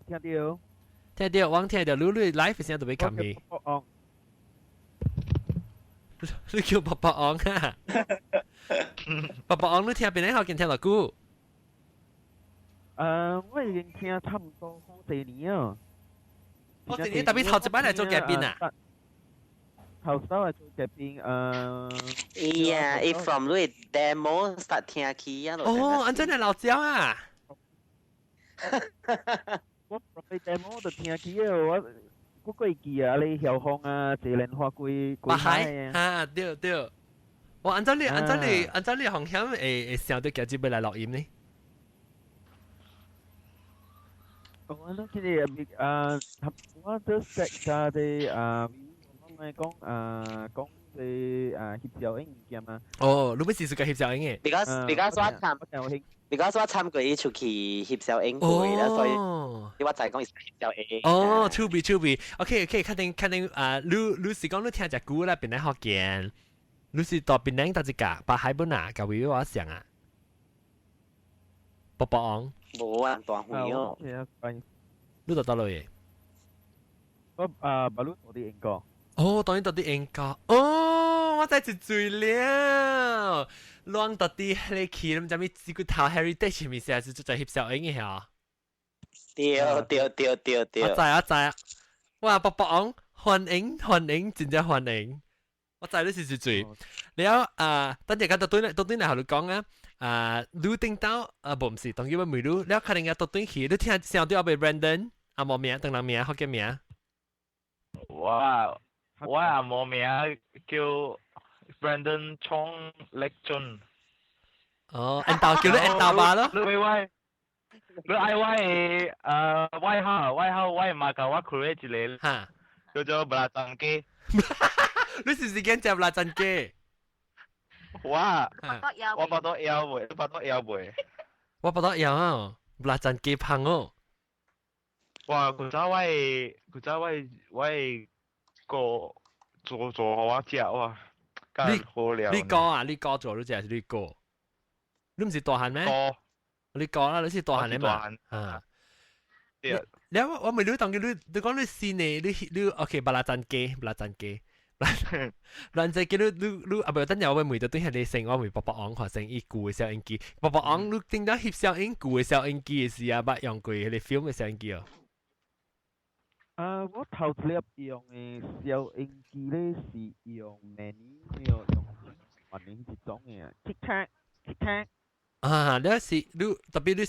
聽到。聽到，我聽到，你 live 的聲都袂冚去。波波昂。你叫波波昂啊？波波昂，你聽邊個好見聽落久？我已經聽差唔多好幾年啊。我這年特別頭一擺來做嘉賓啊！頭先來做嘉賓，哎呀，伊 from 你 demo start 聽起啊！哦，按真係老焦啊！我 from 你 demo 就聽起啊，我我過記啊，你曉風啊，坐蓮花幾幾海啊，對對。我按照你風險會想到今日欲來錄音呢？我諗佢哋啊，我都識家啲啊，我咪講啊講啲啊翕照影物件嘛。哦，你欲試試個翕照影嘅？Because 我參過伊出去翕照影會啦，所以我知講是翕照影。哦，趣味趣味，OK OK，確定確定啊！你是講你聽隻歌啦，邊咧福建？你是到檳城搭一架，把海本啊，甲位我想啊，波波昂。無啊，大遠哦。你到佗落嘅？我啊，把你到佇英國。哦，當然到佇英國。哦，我知一醉了。攏到佇彼個去，毋知物這個頭 heritage 物事，是做在翕相影嘅嚇。對對對對對。我知我知。哇，波波昂，歡迎歡迎，真正歡迎。我知你是一醉。了啊，等陣間到對到對來予你講啊。啊，你頂到啊，無毋是，當叫我問你，了可能啊到對去，你聽想到後 Brandon 啊無名，當人名，福建名。我也無名叫 Brandon 聰力俊。哦，因兜叫你因兜爸咯。你喂，你愛我的外號外號我的媽教我 create 一個哈，叫做布拉贊雞。你是唔是驚食布拉贊雞？我我巴肚枵袂，巴肚枵袂。我巴肚枵啊，布拉贊雞芳哦。哇！古早我的古早我的我的哥做做予我食哇，幹好料。你哥啊？你哥做你食還是你哥？你毋是大漢咩？哥，你哥啦，你是大漢的嘛？啊。對。你我我問你當佢你你講你新的你你 OK 布拉贊雞布拉贊雞。蘭仔記你你你啊！不，等陣我會問到對係你成，我問伯伯昂看成伊舊的攝影機，伯伯昂你頂到翕攝影舊的攝影機的時啊，捌用過彼个 film 的攝影機哦。啊，我頭一粒用的攝影機咧是用 many 用萬年一種的，tick tack tick tack。啊，你是你特別你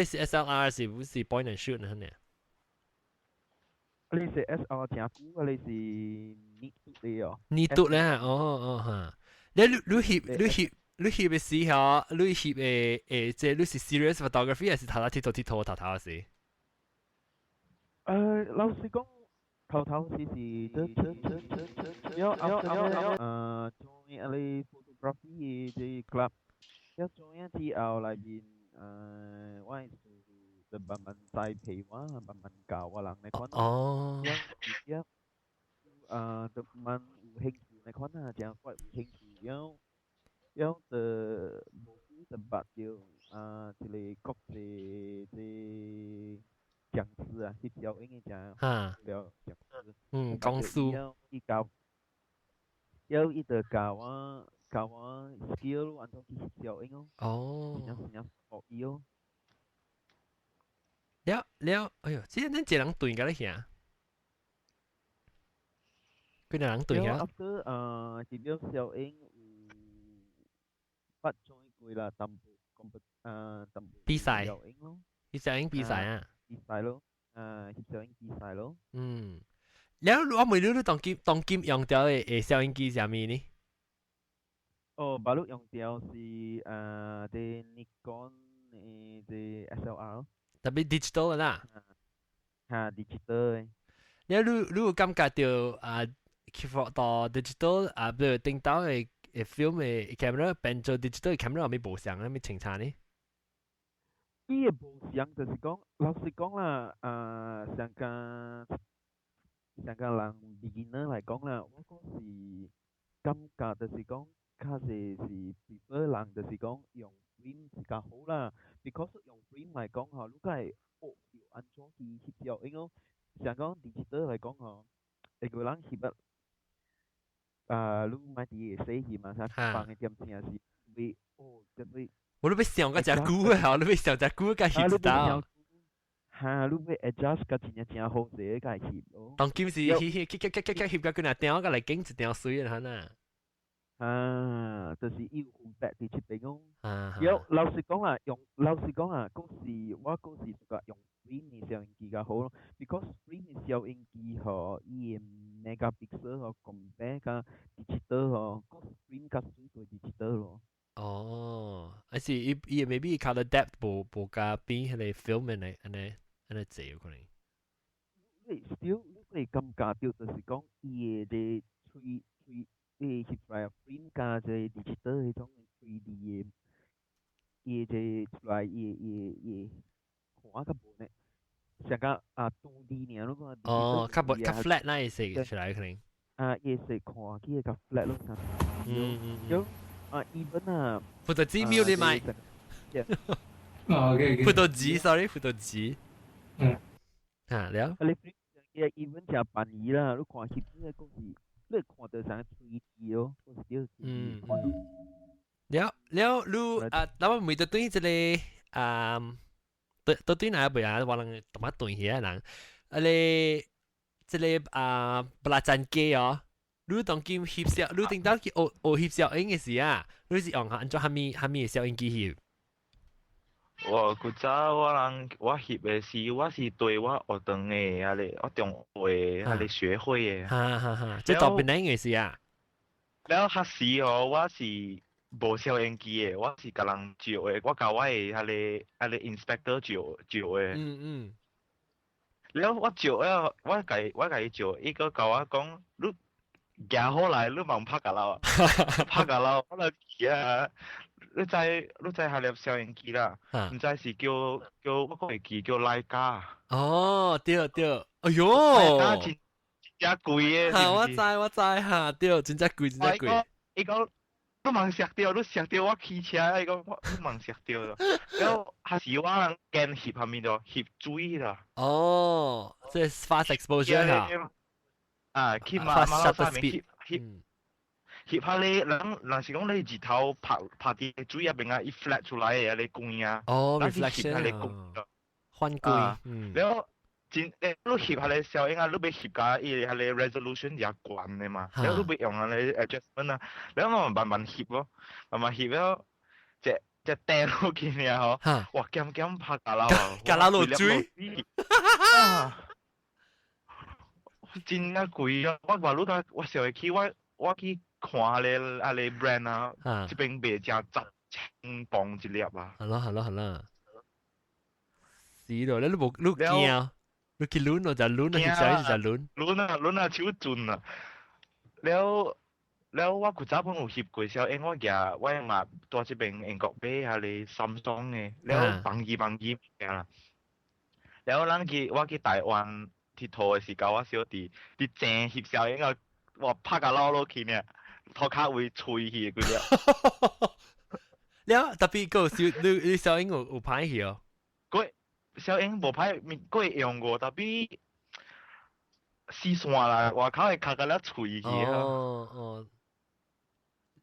是 SLR 是不是 point and shoot 呢？你是 SLR 真久，你是呢度的哦。呢度咧，哦哦哈。你你你翕你翕你翕的時候，你翕的誒，這你是 serious photography 還是頭頭佚佗佚佗頭頭時？老實講，頭頭時是這這這這這，了後後join 啊你 photography 的這 club，了 join 之後內面我是就慢慢栽培我，慢慢教我人來款。哦。了，就慢有興趣來款啊，真怪有興趣，了了就無久就捌著啊一個國際這講師啊，翕攝影的講了講師。嗯，講師。伊教，了伊就教我教我 skill 按怎去翕攝影哦。哦。真正真正學伊哦。了了，哎喲，這恁一個人對甲你遐，幾個人對遐？ After 翕了攝影有捌 join 過啦，淡薄 compet 淡薄比賽，攝影咯。翕攝影比賽啊？比賽咯，翕攝影比賽咯。嗯，了我問你，你當今當今用著的攝影機是啥物呢？哦，巴魯用著是啲 Nikon 的這 SLR。特別 digital 啦。哈，digital 的。你你你有感覺到啊，去到 digital 啊，比如頂到的 film 的 camera 變做 digital camera 有咩無相啊？咩清差呢？伊的無相就是講，老實講啦，上個上個人 beginner 來講啦，我講是感覺就是講，較濟是 prefer 人就是講用 film 是較好啦，because 用 film 來講吼，你較會學著按怎去翕照，因為像講 digital 來講吼，會個人翕啊，啊，你莫佇會洗翕嘛，啥放的點正是會哦，特別。我都欲想個真久的，你欲想真久個翕到。哈，你欲 adjust 甲真正真好勢個翕咯。當今是翕翕翕翕翕翕翕甲幾若張個來景一張水啊，呐。啊，就是伊有分別佇這邊哦。啊。有老實講啊，用老實講啊，講是我講是個用 film 的攝影機較好咯，because film 的攝影機吼，伊的 megapixel 吼，compare 甲 digital 吼，講 film 較水過 digital 咯。哦，還是伊伊 maybe color depth 無無佮比彼個 film 按呢按呢按呢濟有可能。你 still 你會感覺到就是講伊的這喙喙，伊翕出來 film 佮這 digital 彼種 3D 的，伊這出來伊伊伊看較無呢，像講啊 2D 爾，你看。哦，較無較 flat 那意思出來可能。啊，伊是看起來較 flat 咯。嗯嗯。有啊，even 啊。葡萄籽秒你買。哦，OK。葡萄籽，sorry，葡萄籽。嗯。啊，了。你 even 誠便宜啦，你看翕這個講是，你看到像 3D 哦，講是對。嗯。了了，你啊，那我問到對這個啊，對對對哪個啊？我人淡薄對起來人，啊你這個啊，布拉贊機哦，你當今翕攝，你頂到去學學翕攝影的時啊，你是用按怎蝦米蝦米的攝影機翕？我古早我人我翕的是，我是對我學堂的啊咧，我中學的啊咧學會的。哈哈哈，這大邊哪嘅時啊？了彼時哦，我是無攝影機的，我是共人照的，我共我的彼個 inspector 照照的。了我照了，我共伊照，伊閣共我講，你行好來，你茫拍共我，拍共我，我就記啊。你知彼粒攝影機啦？毋知是叫我閣會記叫徠卡。哦，對對，哎喲，徠卡真真貴的，我知我知哈，對，真正貴真正貴。伊講你茫錫著，你錫著我騎車，伊講我你茫錫著咯。了還是我人堅翕啥物咯，翕水啦。哦，這係 fast exposure 哈。啊，翕嘛嘛上面翕翕。翕下你人，人是講你日頭拍拍佇水入邊啊，伊 flat 出來的彼個光啊。哦，reflection 啊。反光。了真，你翕彼個攝影啊，你欲翕甲伊彼個 resolution 也懸的嘛，了你欲用彼個 adjustment 啊，了我慢慢翕咯，慢慢翕了，隻隻掟落去爾吼，哇，鹹鹹拍甲落，甲落落水。啊！真正貴啊！我話你睇，我想會起我去看彼個 brand 啊，這邊賣成10,000磅一粒啊！係咯係咯係咯，是咯，你無你驚，你去攆咯就攆，翕相就攆。攆啊攆啊手準啊！了了，我古早本有翕過攝影，我舉我嘛蹛這邊英國買彼個 Samsung 的，了放機放機物件啦。了咱去我去台灣佚佗的時候，我小弟佇井翕攝影啊，哇拍甲落落去呢，塗跤位吹去規粒。了特別個小你攝影有歹去哦？佢攝影無歹，閣會用過，特別死線啦，外口會卡甲了脆去。哦哦。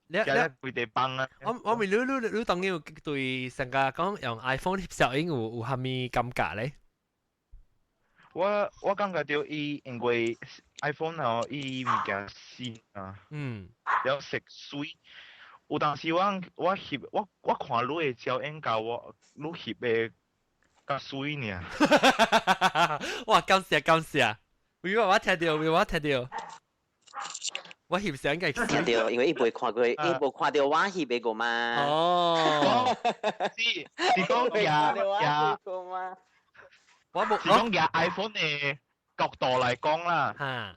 你你規地崩啊！我問你當然對成個講用 iPhone 翕攝影有啥物感覺咧？我感覺著伊因為 iPhone 吼，伊物件新啊，了色媠。有當時我翕我看你的照影佮我你翕的較媠爾。哇！感謝感謝，我聽著，我聽著，我翕相嘅。聽著，因為伊袂看過，伊無看著我翕的過嘛。哦，是是講舉舉。我無是講舉 iPhone 的角度來講啦。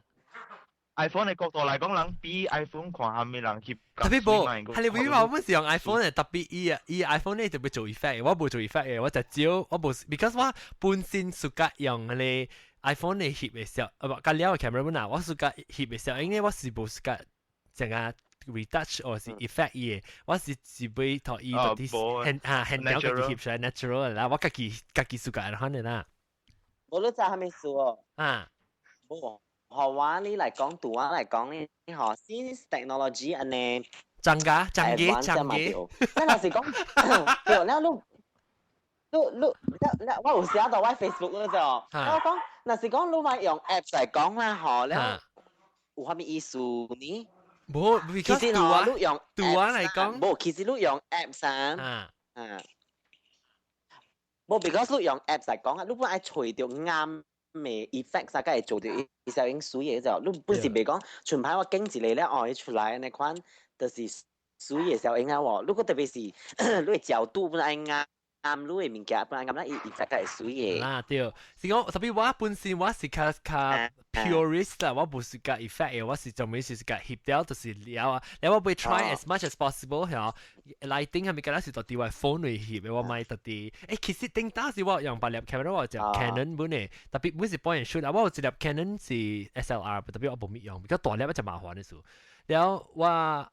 iPhone 的角度來講，人比 iPhone 看啥物人翕。特別無，係你會話我們是用 iPhone 的，特別伊啊，伊 iPhone 咧特別做 effect，我無做 effect 的，我就照我無，because 我本身暑假用嗰個 iPhone 的翕的時候，啊不，佮了 camera 本啊，我暑假翕的時候，因為我是無暑假成個 retouch 或是 effect 伊的，我是只會托伊到底現啊現條家己翕出來 natural 啦，我家己暑假來的啦。無你知啥物事哦？啊，無。予我你來講，對我來講呢，嗬，since technology 按呢增加增加增加。咱若是講，對，了你你你你我有寫到我 Facebook 嗰度，我講，若是講你話用 apps 來講啦，嗬，了有啥物意思呢？無，其實嗬，你用對我來講，無，其實你用 apps 啊，啊，無，because 你用 apps 來講啊，你本愛揣著啱嘅 effect 啥個會做著伊攝影媠的就，你本是袂講，像擺我揀一个咧，哦，伊出來按呢款，就是媠的攝影啊喎。如果特別是你的角度本愛啱，啱你的物件本愛啱，咱伊 effect 會媠的。啦對，是講特別我本身我是較較 purist 啦，我無是較 effect 的，我是專門是較翕掉就是了啊。了我會 try as much as possible 嚇，lighting 係咪敢若是到佇我 phone 裏翕的，我莫特佇。其實頂當時我用別粒 camera 我就 Canon 本的，特別本是 point and shoot 啊，我有一粒 Canon 是 SLR，特別我無物用，比較大粒一隻麻煩的事。了我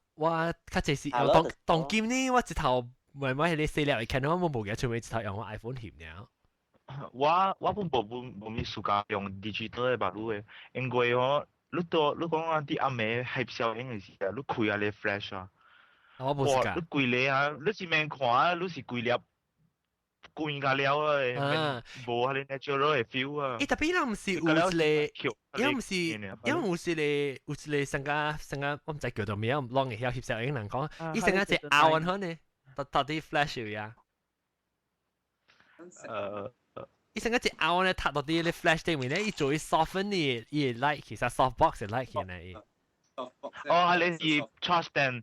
較濟是用當當今呢，我一頭慢慢彼个細粒的 Canon 我無記得出面一頭用我 iPhone 翕爾。我本無無物暑假用 digital 的目滷的，因為吼，你到你講啊，佇暗暝翕攝影的時啊，你開彼个 flash 啊，我無時間。你規个啊，你是免看啊，你是規粒關甲了的，無彼个 natural 的 feel 啊。欸，特別人毋是有一個，伊毋是，伊有一個上個上個，我毋知叫做咩，攏會曉翕攝影人講，伊上個一凹按呢，到底 flash 有呀？伊成個一凹咧，踢到佇咧 flash 頂面咧，伊做伊 soften 伊 light，其實 soft box 的 light 起來。哦，彼個是 trust stand。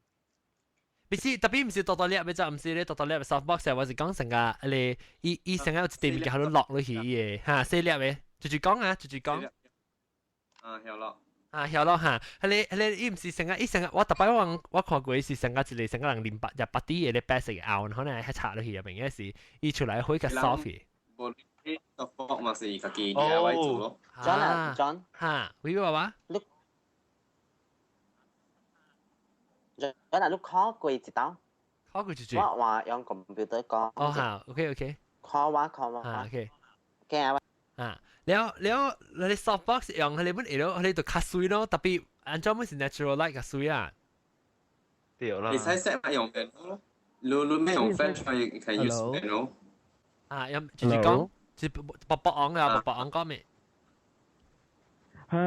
別是特別唔是多多粒，咪就唔是咧多多粒 softbox，我是講成個你伊伊成個有一啲物件喺度落落去嘅，嚇細粒嘅，就是講啊，就是講。啊，曉咯。啊，曉咯嚇，彼個伊唔是成個，伊成個我特擺我看過是成個一個成個人淋白入白啲嘅咧白色嘅凹，可能係插落去入邊嘅是，伊出來會較 soft 嘅。無 softbox 嘛是家己 DIY 做咯。 John 啊，John。嚇，喂爸爸。你 John 啊，你 call 過一道。 call 過一句。我話用 computer 講。哦，好，OK OK。 call 我 call 我。啊，OK。驚啊！啊，了了，你 softbox 用佢哋本會咯，佢哋就較水咯，特別按照本是 natural light 較水啊。對啦。你使 set 用電腦咯，你你咩用 flash 可以可以 use 電腦。啊，有就是講，是薄薄昂啊，薄薄昂講咩？嚇，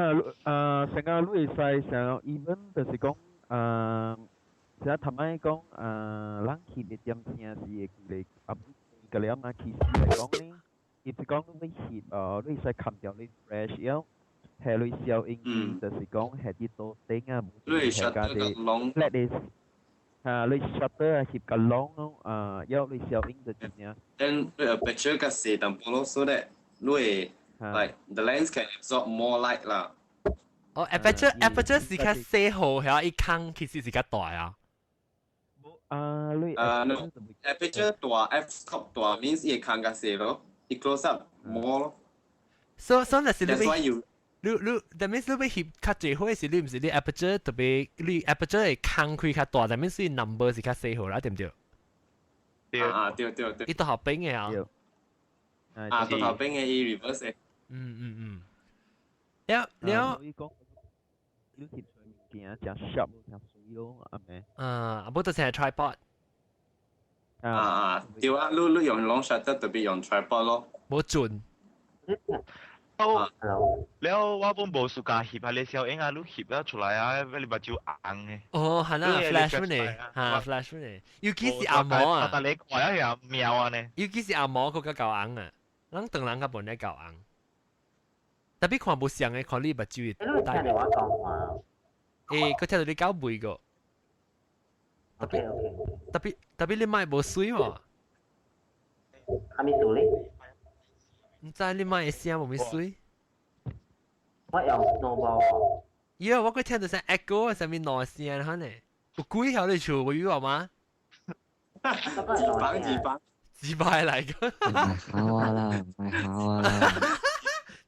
成個你會使成 even 就是講，成日頭擺講，人翕的點聲是會記得，啊，個了嘛，其實來講呢，伊是講你翕，你會使冚掉你 flash 了，係你消音機，就是講係啲多頂啊，你 shutter 個 long，叻你，嚇，你 shutter 啊翕個 long 咯，啊，要你消音就真正。 Then 你 aperture 較細淡薄咯，so that 你會 like the lens can absorb more light 啦。哦，aperture 是較細號，係啊，伊空其實是較大啊。啊，你啊，no aperture 大，f stop 大 means 伊會空較細咯，伊 close up more 咯。所以若是你 That's why you 你你，that means 你欲翕較濟火時，你毋是你 aperture 特別，你 aperture 會空開較大，that means 你 number 是較細號啦，對毋對？對啊，對對對。伊倒後邊嘅啊。啊，倒後邊嘅伊 reverse 嘅。嗯嗯嗯。了了。你講你翕出物件誠 sharp 誠水咯，阿咩？啊，無就是 tripod。啊啊，對啊，你你用 long shutter 特別用 tripod 咯。無準。哦，了我本無 suka 翕啊，你小影啊，你翕了出來啊，你目睭紅嘅。哦，係啦，flash 呢，嚇 flash 呢，尤其是阿毛啊。但你看一下喵啊呢。尤其是阿毛，佢較夠紅啊，咱唐人較無呢夠紅。特別看無像嘅，看你目睭會。你聽到我講話？欸，佢聽到你搞背個。特別特別特別你麥無水喎。係咪數咧？毋知你麥的聲無咪水？我用 snowball。咦，我閣聽到聲 echo 啥物兩聲哈呢？有鬼喺你厝有有嗎？自幫自幫，自擺來個。唔係考我啦，唔係考我啦。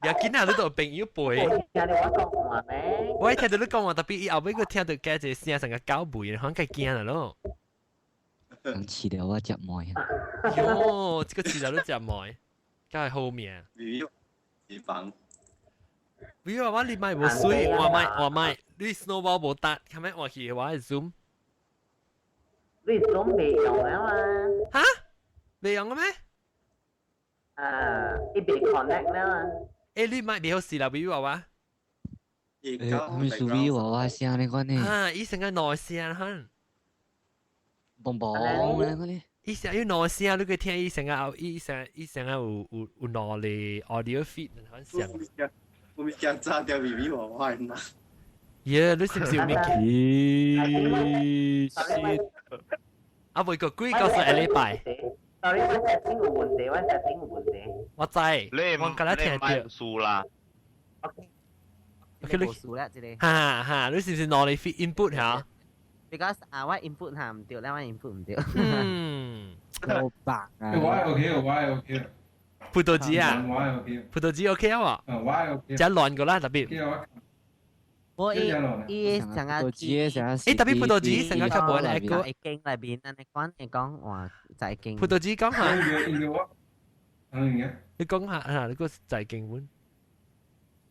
又見下你度朋友背。聽到我講話咩？我聽到你講話，特別伊後尾閣聽到加一個聲，成個狗吠，可能較驚啦咯。人飼料我食糜。喲，這個飼料都食糜，梗係好命。自幫。比如話你麥無水，我麥我麥，你 snowball 無搭，後尾換去我係 zoom。你 zoom 未用啊嘛？哈？未用嘅咩？啊，伊未 connect 啦嘛。欸，你麥未好試啦，比如話話。欸，我咪屬於娃娃聲呢款呢？啊，伊成個內聲哈。嘣嘣咧嗰啲。伊成有內聲，你可以聽伊成個伊成伊成個有有有兩個 audio feed 很像。我咪驚炸掉 B B 娃娃嘛。耶，你是唔是有物件？咦，啊，每個鬼告訴下禮拜。 Sorry，我 setting 有問題，我 setting 有問題。我知，我剛才聽到。數啦。 OK，你數啦，這個。哈哈，你是唔是攞嚟 feed input 嚇？ Because 啊，我 input 下唔對，咧我 input 唔對。嗯。好白啊！我係 OK，我係 OK。葡萄籽啊？我係 OK。葡萄籽 OK 啊？啊，我係 OK。真亂過啦，特別。我伊伊成個欸，特別葡萄籽成個較無來個。會經內邊，安尼講會講話在經。葡萄籽講下。嗯你講下啊，你個在經本。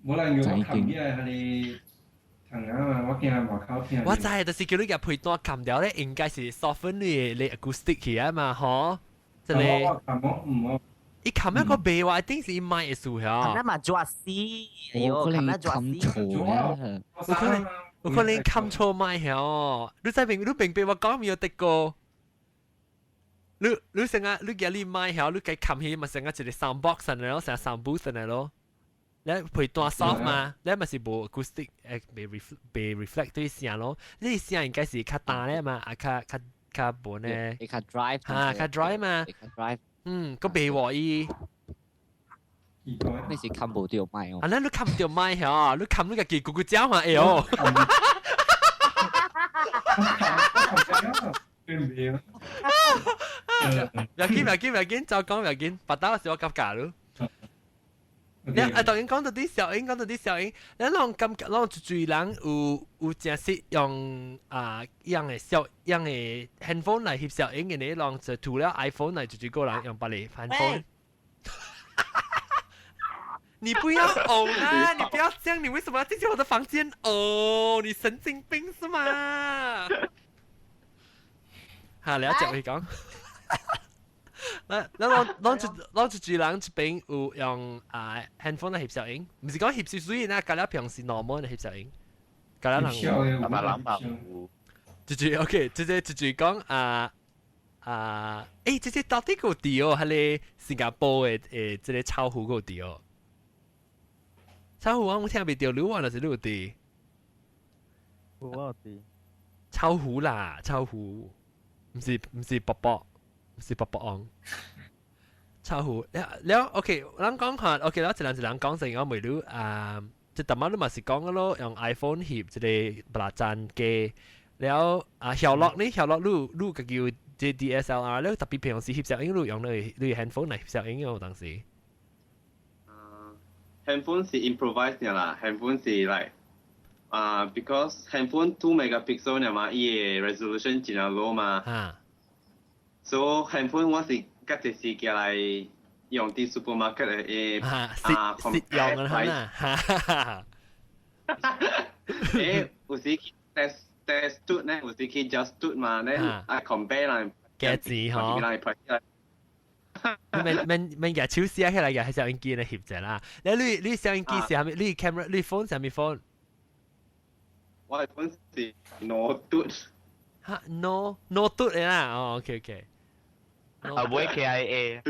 冇人用我冚起來，係你疼啊嘛，我驚外口聽。我知，就是叫你個配段冚掉咧，應該是 soften 你你 acoustic 起啊嘛，嗬？真係。我冚我唔我。伊冚一個鼻話，一定是伊麥的事嚇。冚嘛抓死，哎呦，冚那抓死。錯啊！有可能有可能冚錯麥曉。你知明你明白我講沒有得過？你你成日你叫你麥曉，你計冚起嘛成個一個 sound box 嚟咯，成個 sound booth 嚟咯。你配段 soft 嘛，你咪是無 acoustic 誒被 reflect 被 reflect 對聲咯。你聲應該是較大咧嘛，啊較較較無呢，會較 dry 嚇，較 dry 嘛，會較 dry。嗯，個袂和伊。你是冚無著麥哦。啊，你冚唔著麥嚇，你冚你家己咕咕叫嘛，哎喲。唔要緊，唔要緊，唔要緊，照講唔要緊，白打時我尷尬咯。你啊，當然講到啲小英，講到啲小英，你攏感覺攏一堆人有真實用啊樣的小樣的 handphone 來翕小英嘅，你攏就除了 iPhone 來一堆個人用別個 handphone。你不要嘔啦！你不要這樣，你為什麼要進去我的房間嘔？你神經病是嗎？哈，你要接佢講。咱咱攏一人一邊有用啊 handphone 來翕攝影，毋是講翕水水啦，隔了平時 normal 來翕攝影，隔了人阿爸諗下有。一句 OK，這個一句講啊啊，欸，這個到底個地哦，彼個新加坡的誒，這個炒糊個地哦。炒糊我聽袂著，你話就是你有佇。有我有佇。炒糊啦，炒糊，毋是卜卜，毋是卜卜昂。炒糊了了，OK，咱講下，OK，了一人一人講成我問你啊，這淡仔你嘛是講咯，用 iPhone 翕一個布拉贊機，了啊，曉樂呢？曉樂你家己有這 DSLR，了特別平常時翕攝影，你用你 handphone 來翕攝影哦，當時。 Handphone 是 improvise 嘅啦，handphone 是 like 啊，because handphone 2 megapixel 呢嘛，伊個 resolution 真係 low 嘛。啊。 So handphone 我是家己是寄來用佇 supermarket 的啊，實用啊啦。誒，有時去 test test 嘟呢，有時去 just 嘟嘛，咧啊 compare 啦，幾錢嗬？免免免舉手寫起來，舉攝影機來翕者啦。你攝影機是啥物？你 camera 你 phone 啥物 phone？我 phone 是 Note。哈，No Note 的啦。哦，OK OK。啊，會 KIA。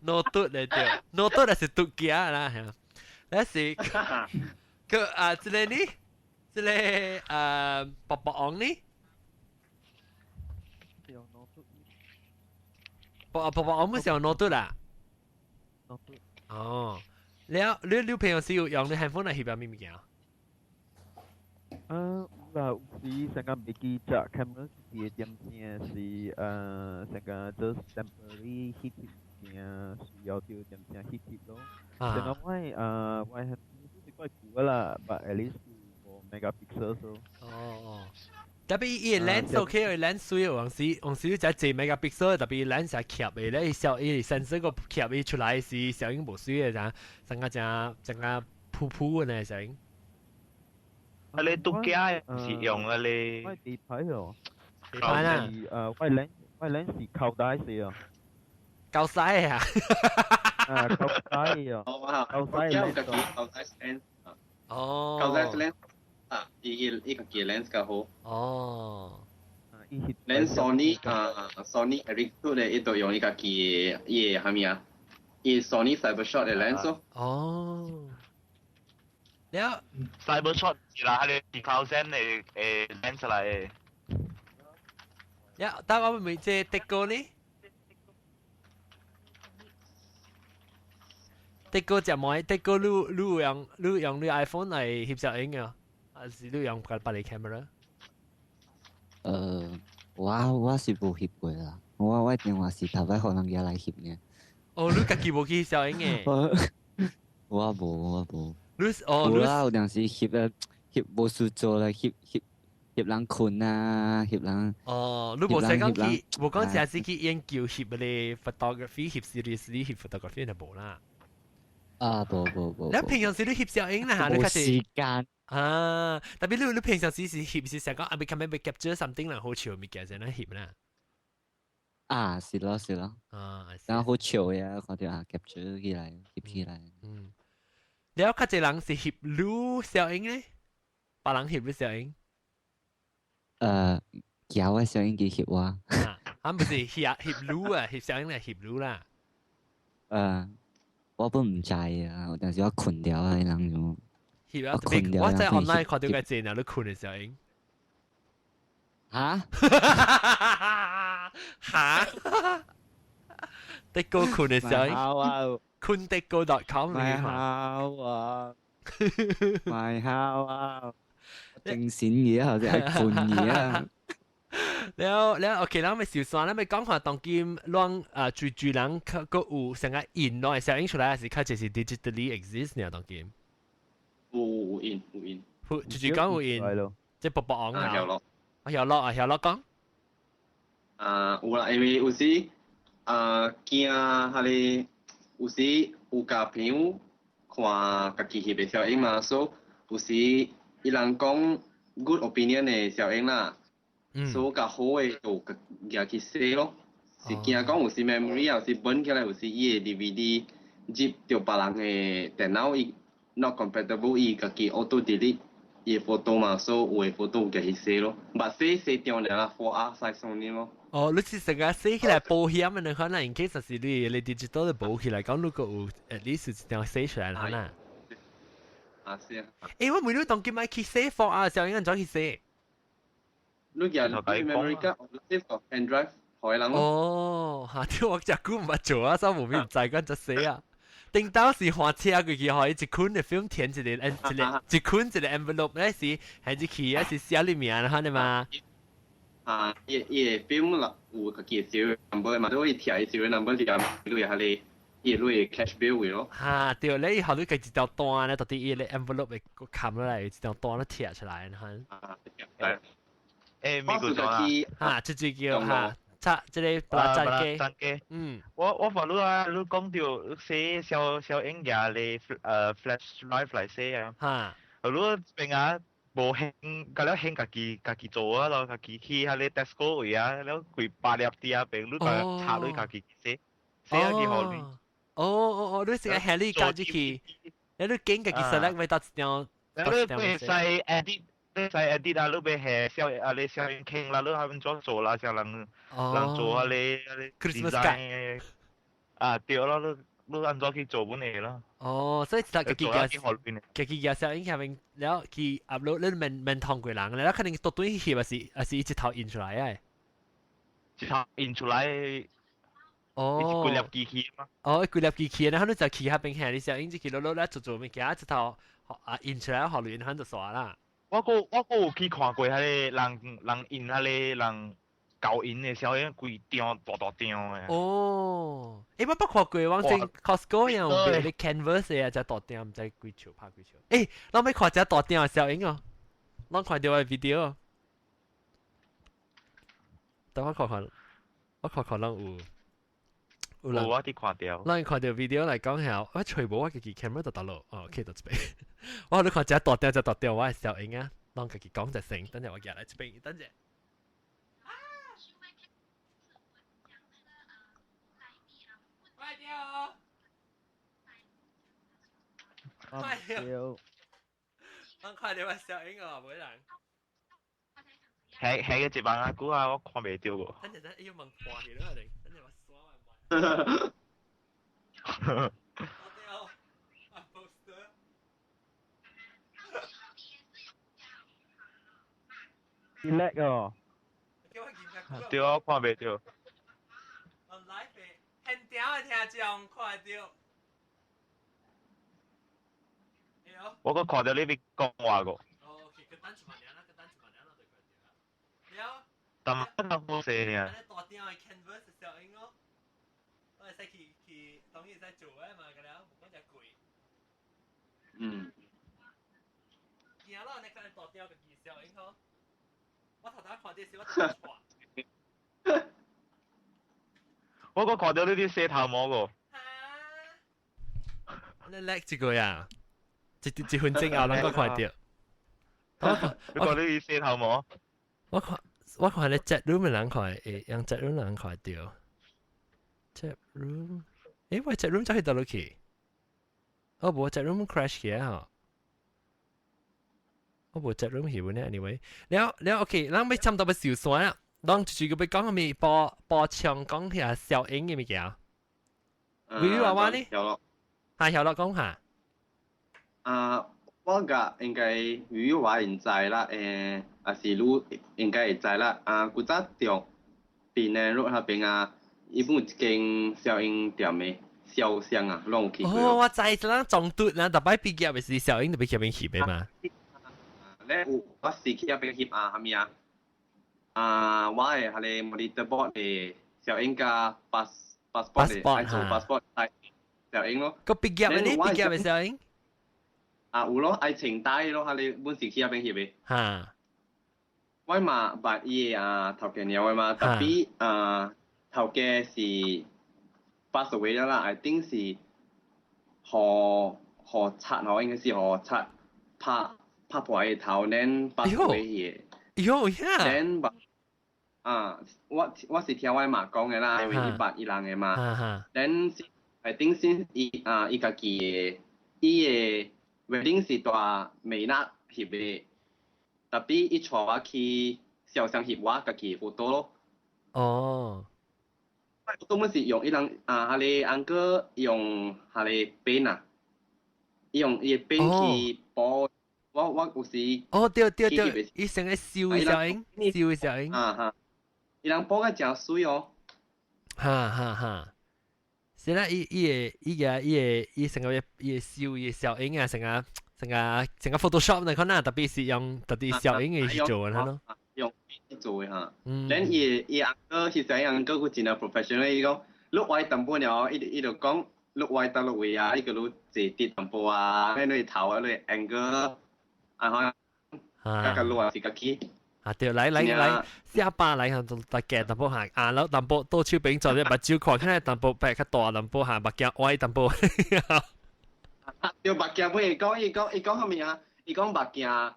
Note 來對，Note 就是獨家啦。那是個啊，這個呢？這個啊，卜卜昂呢？卜卜卜，我們是用 Note 啦。哦，了，你平常時有用你 handphone 來翕啥物物件？嗯，有啦，有時成個袂記隻 camera 是點正是成個做 temporary 翕翕物件，需要到點正翕翕咯。成個我 handphone 是怪舊啦，but at least 有5 megapixel 咯。哦哦。特別伊個 lens OK，伊 lens 水有時有時你只濟 megapixel，特別 lens 係夾的咧，伊小伊 sensor 個夾伊出來時，小影無水的，咋，成個正成個噗噗的呢，小影。啊，你獨家是用啊你？我地牌哦。地牌啦。我 lens 是靠帶是哦。夠晒啊！啊，靠帶哦。靠帶 lens。靠帶 lens。哦。靠帶 lens。啊，伊個嘅 lens 較好。哦。 lens Sony 啊，Sony Ericsson 咧，伊都用伊家己伊個啥物啊？伊 Sony CyberShot 嘅 lens 咯。哦。了 CyberShot 是啦，係你2000的誒 lens 來的。呀，但我問這德國呢？德國食糜，德國你用你 iPhone 來翕攝影啊？還是你用別個 camera？我是無翕過啦，我電話是頭擺予人家來翕呢。哦，你家己無去攝影嘅？我無，我無。你哦，有啦，有當時翕啊，翕無事做啦，翕翕翕人睏啊，翕人。哦，你無使講去，無講成時去研究翕個 photography，翕 seriously 翕 photography 就無啦。啊，無無無。你平常時你翕攝影啦嚇，你無時間。啊，特別你平常時是翕是想講啊，未未 capture something 啦，好笑物件先來翕啦。啊，是咯是咯。啊，然後好笑呀，看到啊 capture 起來，翕起來。嗯。了，較濟人是翕你攝影咧，別人翕你攝影。叫我攝影機翕我。啊，唔是翕翕你啊，翕攝影嚟翕你啦。我本毋知啊，有陣時我睏掉啊，人就。翕啊！特別我在 online 看到個濟人你睏的攝影。嚇？嚇？的哥困嘅時候，困的哥 .com 咪好啊，咪好啊，正線嘢或者係困嘢啊。了了，OK，咱咪小算，咱咪講下當今攏啊，住住人較閣有成個印攏會攝影出來，還是較濟是 digitally exist 呢？當今有印有印，住住講有印，即係薄薄昂啊。啊，曉咯啊，曉咯講。啊，有啦，因為有時啊，驚彼個有時有共朋友看家己翕的小影嘛，所以有時伊人講 good opinion 的小影啦。所以較好的就舉去洗咯，是驚講有時 memory 有時本起來有時伊的 DVD 接著別人的電腦伊 not compatible 伊家己 auto delete 伊的 photo 嘛，所以有的 photo 有舉去洗咯，捌洗洗掉爾啦，4R size 呢咯。哦，你是成個洗起來保險的，你可能 in case 是你 digital 的保起來，講如果有 at least 一張洗出來啦。啊是啊。欸，我每日當今買去洗 4R 時候，應該怎去洗？你舉 memory card save 個 pen drive 予人咯。哦，嚇！啲我隻久毋捌做啊，所以無咪毋知講怎洗啊。頂到是換車過去，予伊一捆的 film 填一個，一個一捆一個 envelope 咧是，還是去還是寫你名哈的嘛？啊，伊伊個 film 啦，有家己的 serial number 嘛，所以伊貼伊 serial number 就你下咧，伊類 cash bill 位咯。哈，對，你後你家一條單咧，到底伊個 envelope 會冚落來，一條單都貼出來，哈。啊，對。誒，美國咗啦。哈，這這叫哈，拆這個布拉贊機。嗯。我話你啊，你講到寫小小影嘅你flash drive 來寫啊。哈。你邊啊？無興，甲了興家己家己做啊咯，家己去彼個 Tesco 位啊，了幾百粒啲啊，邊你家插你家己寫，寫啊幾好你。哦哦哦，你成日係你家己去，你你揀家己 select 咪得一張。你袂使 edit，你使 edit 啊，你袂係小啊你小影傾啦，你還怎做啦，小人人做啊你啊你 design 啊對咯，你你按怎去做本嚟咯？哦，所以就家己家家己家小影下面，了去 upload 你免免通過人，了肯定獨對去，還是還是一頭印出來啊？一頭印出來。哦。一幾粒機器嘛。哦，幾粒機器，然後你就去下邊下，你小影就去落落來做做物件，一頭啊印出來，予你，反就煞啦。我閣有去看過彼個人人印彼個人。膠印的小影規張大大張的。哦，欸，我捌看過，我前 Costco 有賣你 canvas 的啊，隻大張，毋知幾尺拍幾尺。欸，咱欲看隻大張的小影哦，咱看著我的 video。等我看看，我看看咱有。有人我佇看著。咱看著 video 來講下，我揣無我家己 camera 就得咯。哦，OK 到這邊。我你看隻大張隻大張，我的小影啊，咱家己講一聲，等下我寄來這邊，等下。快點哦！快點！我看到我小影哦，冇人。係係個一萬啊，久啊，我看袂著個。等陣等，哎呦，問破去了，等陣我刷完。我掉，你叻哦！對啊，我看袂著。我來嘅，現場的聽眾看著。我閣看著你欲講話個。哦，OK，閣等一萬啦，閣等一萬啦，就看著啦。但係好勢爾。大張的 canvas 小影哦，我會使去去，當然會使做的嘛，個了，無講遮貴。嗯。驚咯，你看大張家己小影吼，我頭頭看這時我頭錯。我閣看著你佇洗頭毛個。你叻這個呀？一一分鐘後，咱閣看著。你看你佇洗頭毛？我看我看你 chat room 的人看會用 chat room 人看著。chat room，欸，我 chat room 走去佗落去？哦，無 chat room crash 起來吼。我無 chat room 去本呢，anyway。了了，OK，咱欲差不多欲收山啦。咱就是個欲講啥物播播唱講遐小影的物件。你話我呢？曉咯。係曉咯，講下。啊，我我個應該語話應知啦，還是你應該會知啦。啊，古早著檳城路那邊啊，伊本有一間小英店的肖像啊，攏有去過。哦，我知，咱撞拄啦，逐擺畢業的時小英就欲去遐邊翕的嘛。咧有，我是去遐邊翕啊，啥物啊？啊，我的彼个 monitor board 的小英佮 passport 的，愛做 passport 小英咯。個畢業的呢？畢業的小英？啊有咯，愛穿帶咯，彼个本是去遐邊翕的。我嘛捌伊的啊頭家娘的嘛，tapi 啊頭家是 pass away 了啦，I think 是予予賊吼，應該是予賊拍拍破伊頭，then pass away 去的。喲呀！then 啊，我是聽我媽講的啦，因為伊捌伊人的嘛。then I think 先伊啊伊家己的伊的 wedding 是佇美納翕的，tapi 伊帶我去肖像翕我家己的 photo 咯。都本是用伊人啊，彼個 uncle 用彼个 paint 啊，伊用伊的 paint 去補。我有時哦對對對，伊成個燒小英，燒小英。啊哈，伊人補個誠媠哦。哈哈哈。是啦，伊伊會伊個伊會伊成個伊會燒伊小英啊，成個成個成個 Photoshop 那款啊，特別是用特別小英去做的咯。用做的哈。咱伊伊 uncle 其實伊 uncle 佢真係 professional，伊講你歪淡薄了，伊伊就講你歪佗落位啊，伊個你坐直淡薄啊，咩你頭啊，你 angle 啊，哈，個路啊是家己。啊對，來來來，下巴來向大夾淡薄下，啊，老淡薄倒手邊做啲目睭看起來淡薄白較大淡薄下，目鏡歪淡薄。對，目鏡尾講，伊講伊講啥物啊？伊講目鏡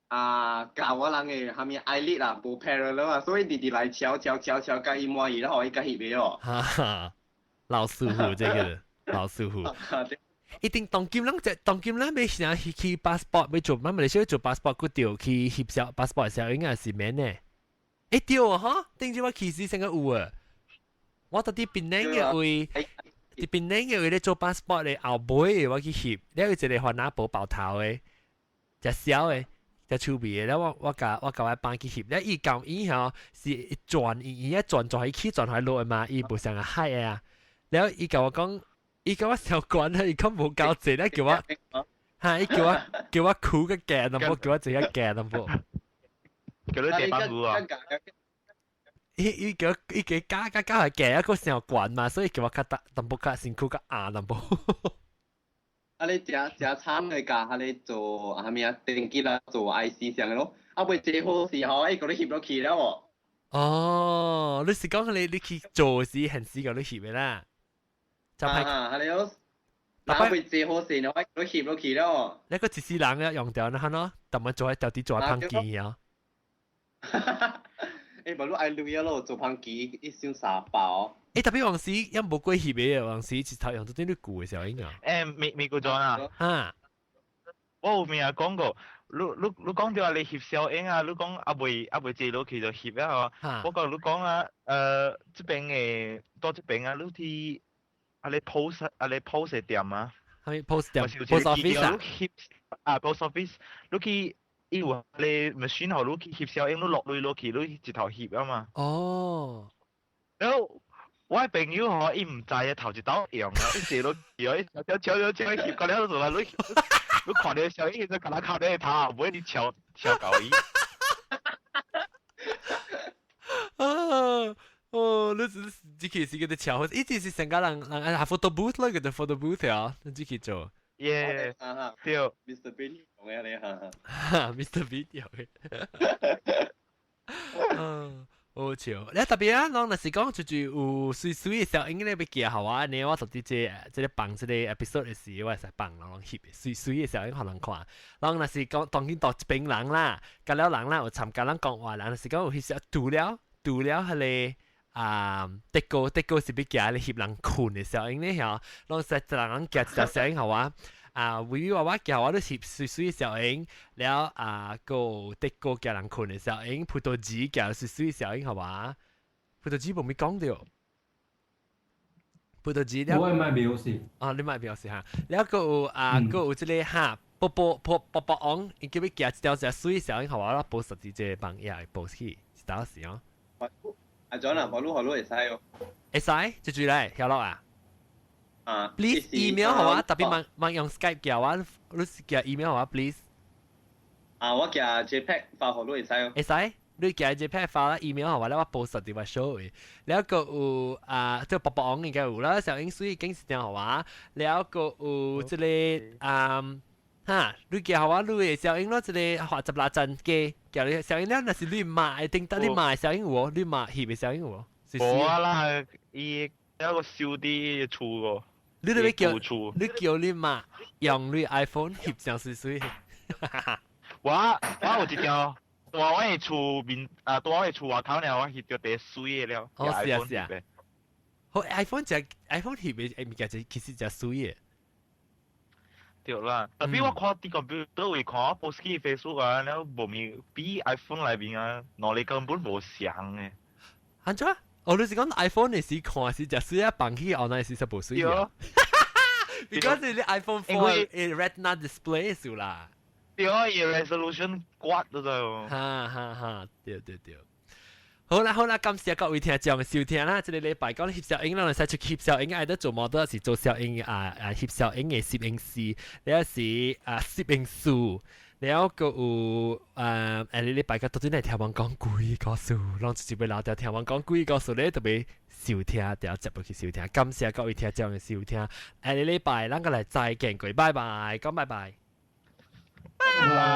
啊，教我人的啥物 eyelid 啊，無 parallel 啊，所以直直來敲敲敲敲，共伊滿意了，予伊共翕的哦。哈哈，老師傅這個老師傅。一定當今咱這當今咱欲啥去去 passport 欲做，咱馬來西亞做 passport 閣著去翕相 passport 時候應該是免的。欸對哦，哈，頂次我去時先個有啊。我佇檳城的位，佇檳城的位咧做 passport 的後尾我去翕，了有一個番仔婆爆頭的，誠痟的，誠趣味的，了我我共我共我爸去翕，了伊講伊吼是轉伊伊一轉轉去轉來落的嘛，伊無像個海的啊。了伊共我講。伊共我小關啊，伊講無夠濟咧，叫我嚇，伊叫我叫我苦個鏡淡薄，叫我坐個鏡淡薄。叫你地板糊啊！伊伊叫伊叫加加加係鏡一個小關嘛，所以叫我較淡淡薄較辛苦較硬淡薄。啊！你誠誠慘的共彼个做啥物啊？登記啦，做 IC 啥的咯。啊，袂坐好時候，伊共你翕落去了哦。哦，你是講你你去做時現時共你翕的啦？就係啊，係你嗱會坐好時，我你翕落去了。你個一世人咧用掉那咯，但係做喺到底做喺烹機啊。欸，無你愛鐳啊咯，做烹機一箱三包。欸，特別往時也無過翕的，往時一頭用到啲你舊的時候應該。欸，美美國裝啊。哈。我有名講過，你你你講到你翕小影啊，你講猶未猶未坐落去就翕啊嗬。我講你講啊，這邊的到這邊啊，你去。啊你 post 啊你 post 的店啊，啥物 post 店？post office 啊？啊 post office，你去伊有你 machine 予你去翕小影，你落鐳落去，你一頭翕啊嘛。哦。然後我的朋友吼，伊毋知啊，頭一道用啊，伊坐落去哦，伊敲敲敲敲翕，到了就來你你看著小影就共他靠你頭，尾你敲敲到伊。啊！哦，你是這個是叫做巧，一直是成個人人啊 photo booth 咯，叫做 photo booth 啊，你自己做。耶，對，Mr Bean 用嘅你哈。 Mr Bean 用嘅。嗯，好笑。你特別啊，攏若是講就有媠媠的小英咧欲寄予我，呢我就佇這這个放這个 episode 的時，我會使放人攏翕媠媠的小英予人看。攏若是講當今到一邊人啦，甲了人啦，有參加人講話，人若是講有彼時除了除了彼个。啊，德國德國是欲寄咧翕人睏的小英咧吼，攏是一人寄一條小英予我。啊，維娃娃寄我都翕媠媠小英，了啊，閣德國寄人睏的小英，葡萄籽寄媠媠小英予我。葡萄籽無咪講著，葡萄籽了。我買表示。啊，你買表示哈，了閣有啊，閣有這个哈，波波波波波昂，伊叫你寄一條隻水小英，予我啦，post 佇這個網頁 post 去，是當時哦。阿 John 啊，我攏予你會使哦。會使，就住來，曉落啊。啊，please email 予我，特別莫莫用 Skype 寄我，你是寄 email 予我，please。啊，我寄 JPEG 發予你會使哦。會使，你寄 JPEG 發啦，email 予我咧，我 post 佇我 show 的。了閣有啊，這個薄薄昂應該有啦，小英水經是定予我，了閣有這個啊。哈，你寄予我你的小英咯，這個畫十六層機，叫你小英了，若是你媽會頂得你媽的小英有無？你媽翕的小英有無？無啊啦，伊有個小啲厝個。你都欲叫，你叫你媽用你 iPhone 翕相媠媠。我我有一條，蹛我的厝面啊，蹛我的厝外口呢，我翕著第媠的了。哦，是啊是啊。好，iPhone 隻 iPhone 翕的物件就其實誠媠的。對啦，特別我看佇 computer 位看，我 post 去 Facebook 啊，了無咪比 iPhone 內面啊，兩个根本無相的。按怎？哦，你是講 iPhone 的時看是誠媠啊，放去 online 時實無媠啊。Because 你 iPhone 4 Retina display 數啦。對啊，伊 resolution 刮都就。哈哈哈，對對對。好啦好啦，感謝各位聽眾收聽啦。這個禮拜講翕小影，咱會使出翕小影，愛得做模特是做小影啊啊翕小影的攝影師，了是啊攝影師，了閣有啊下禮拜個到底來聽阮講鬼故事，攏直接欲留著聽阮講鬼故事咧，特別收聽，著接落去收聽。感謝各位聽眾的收聽，下禮拜咱閣來再見過，拜拜，講拜拜。拜拜。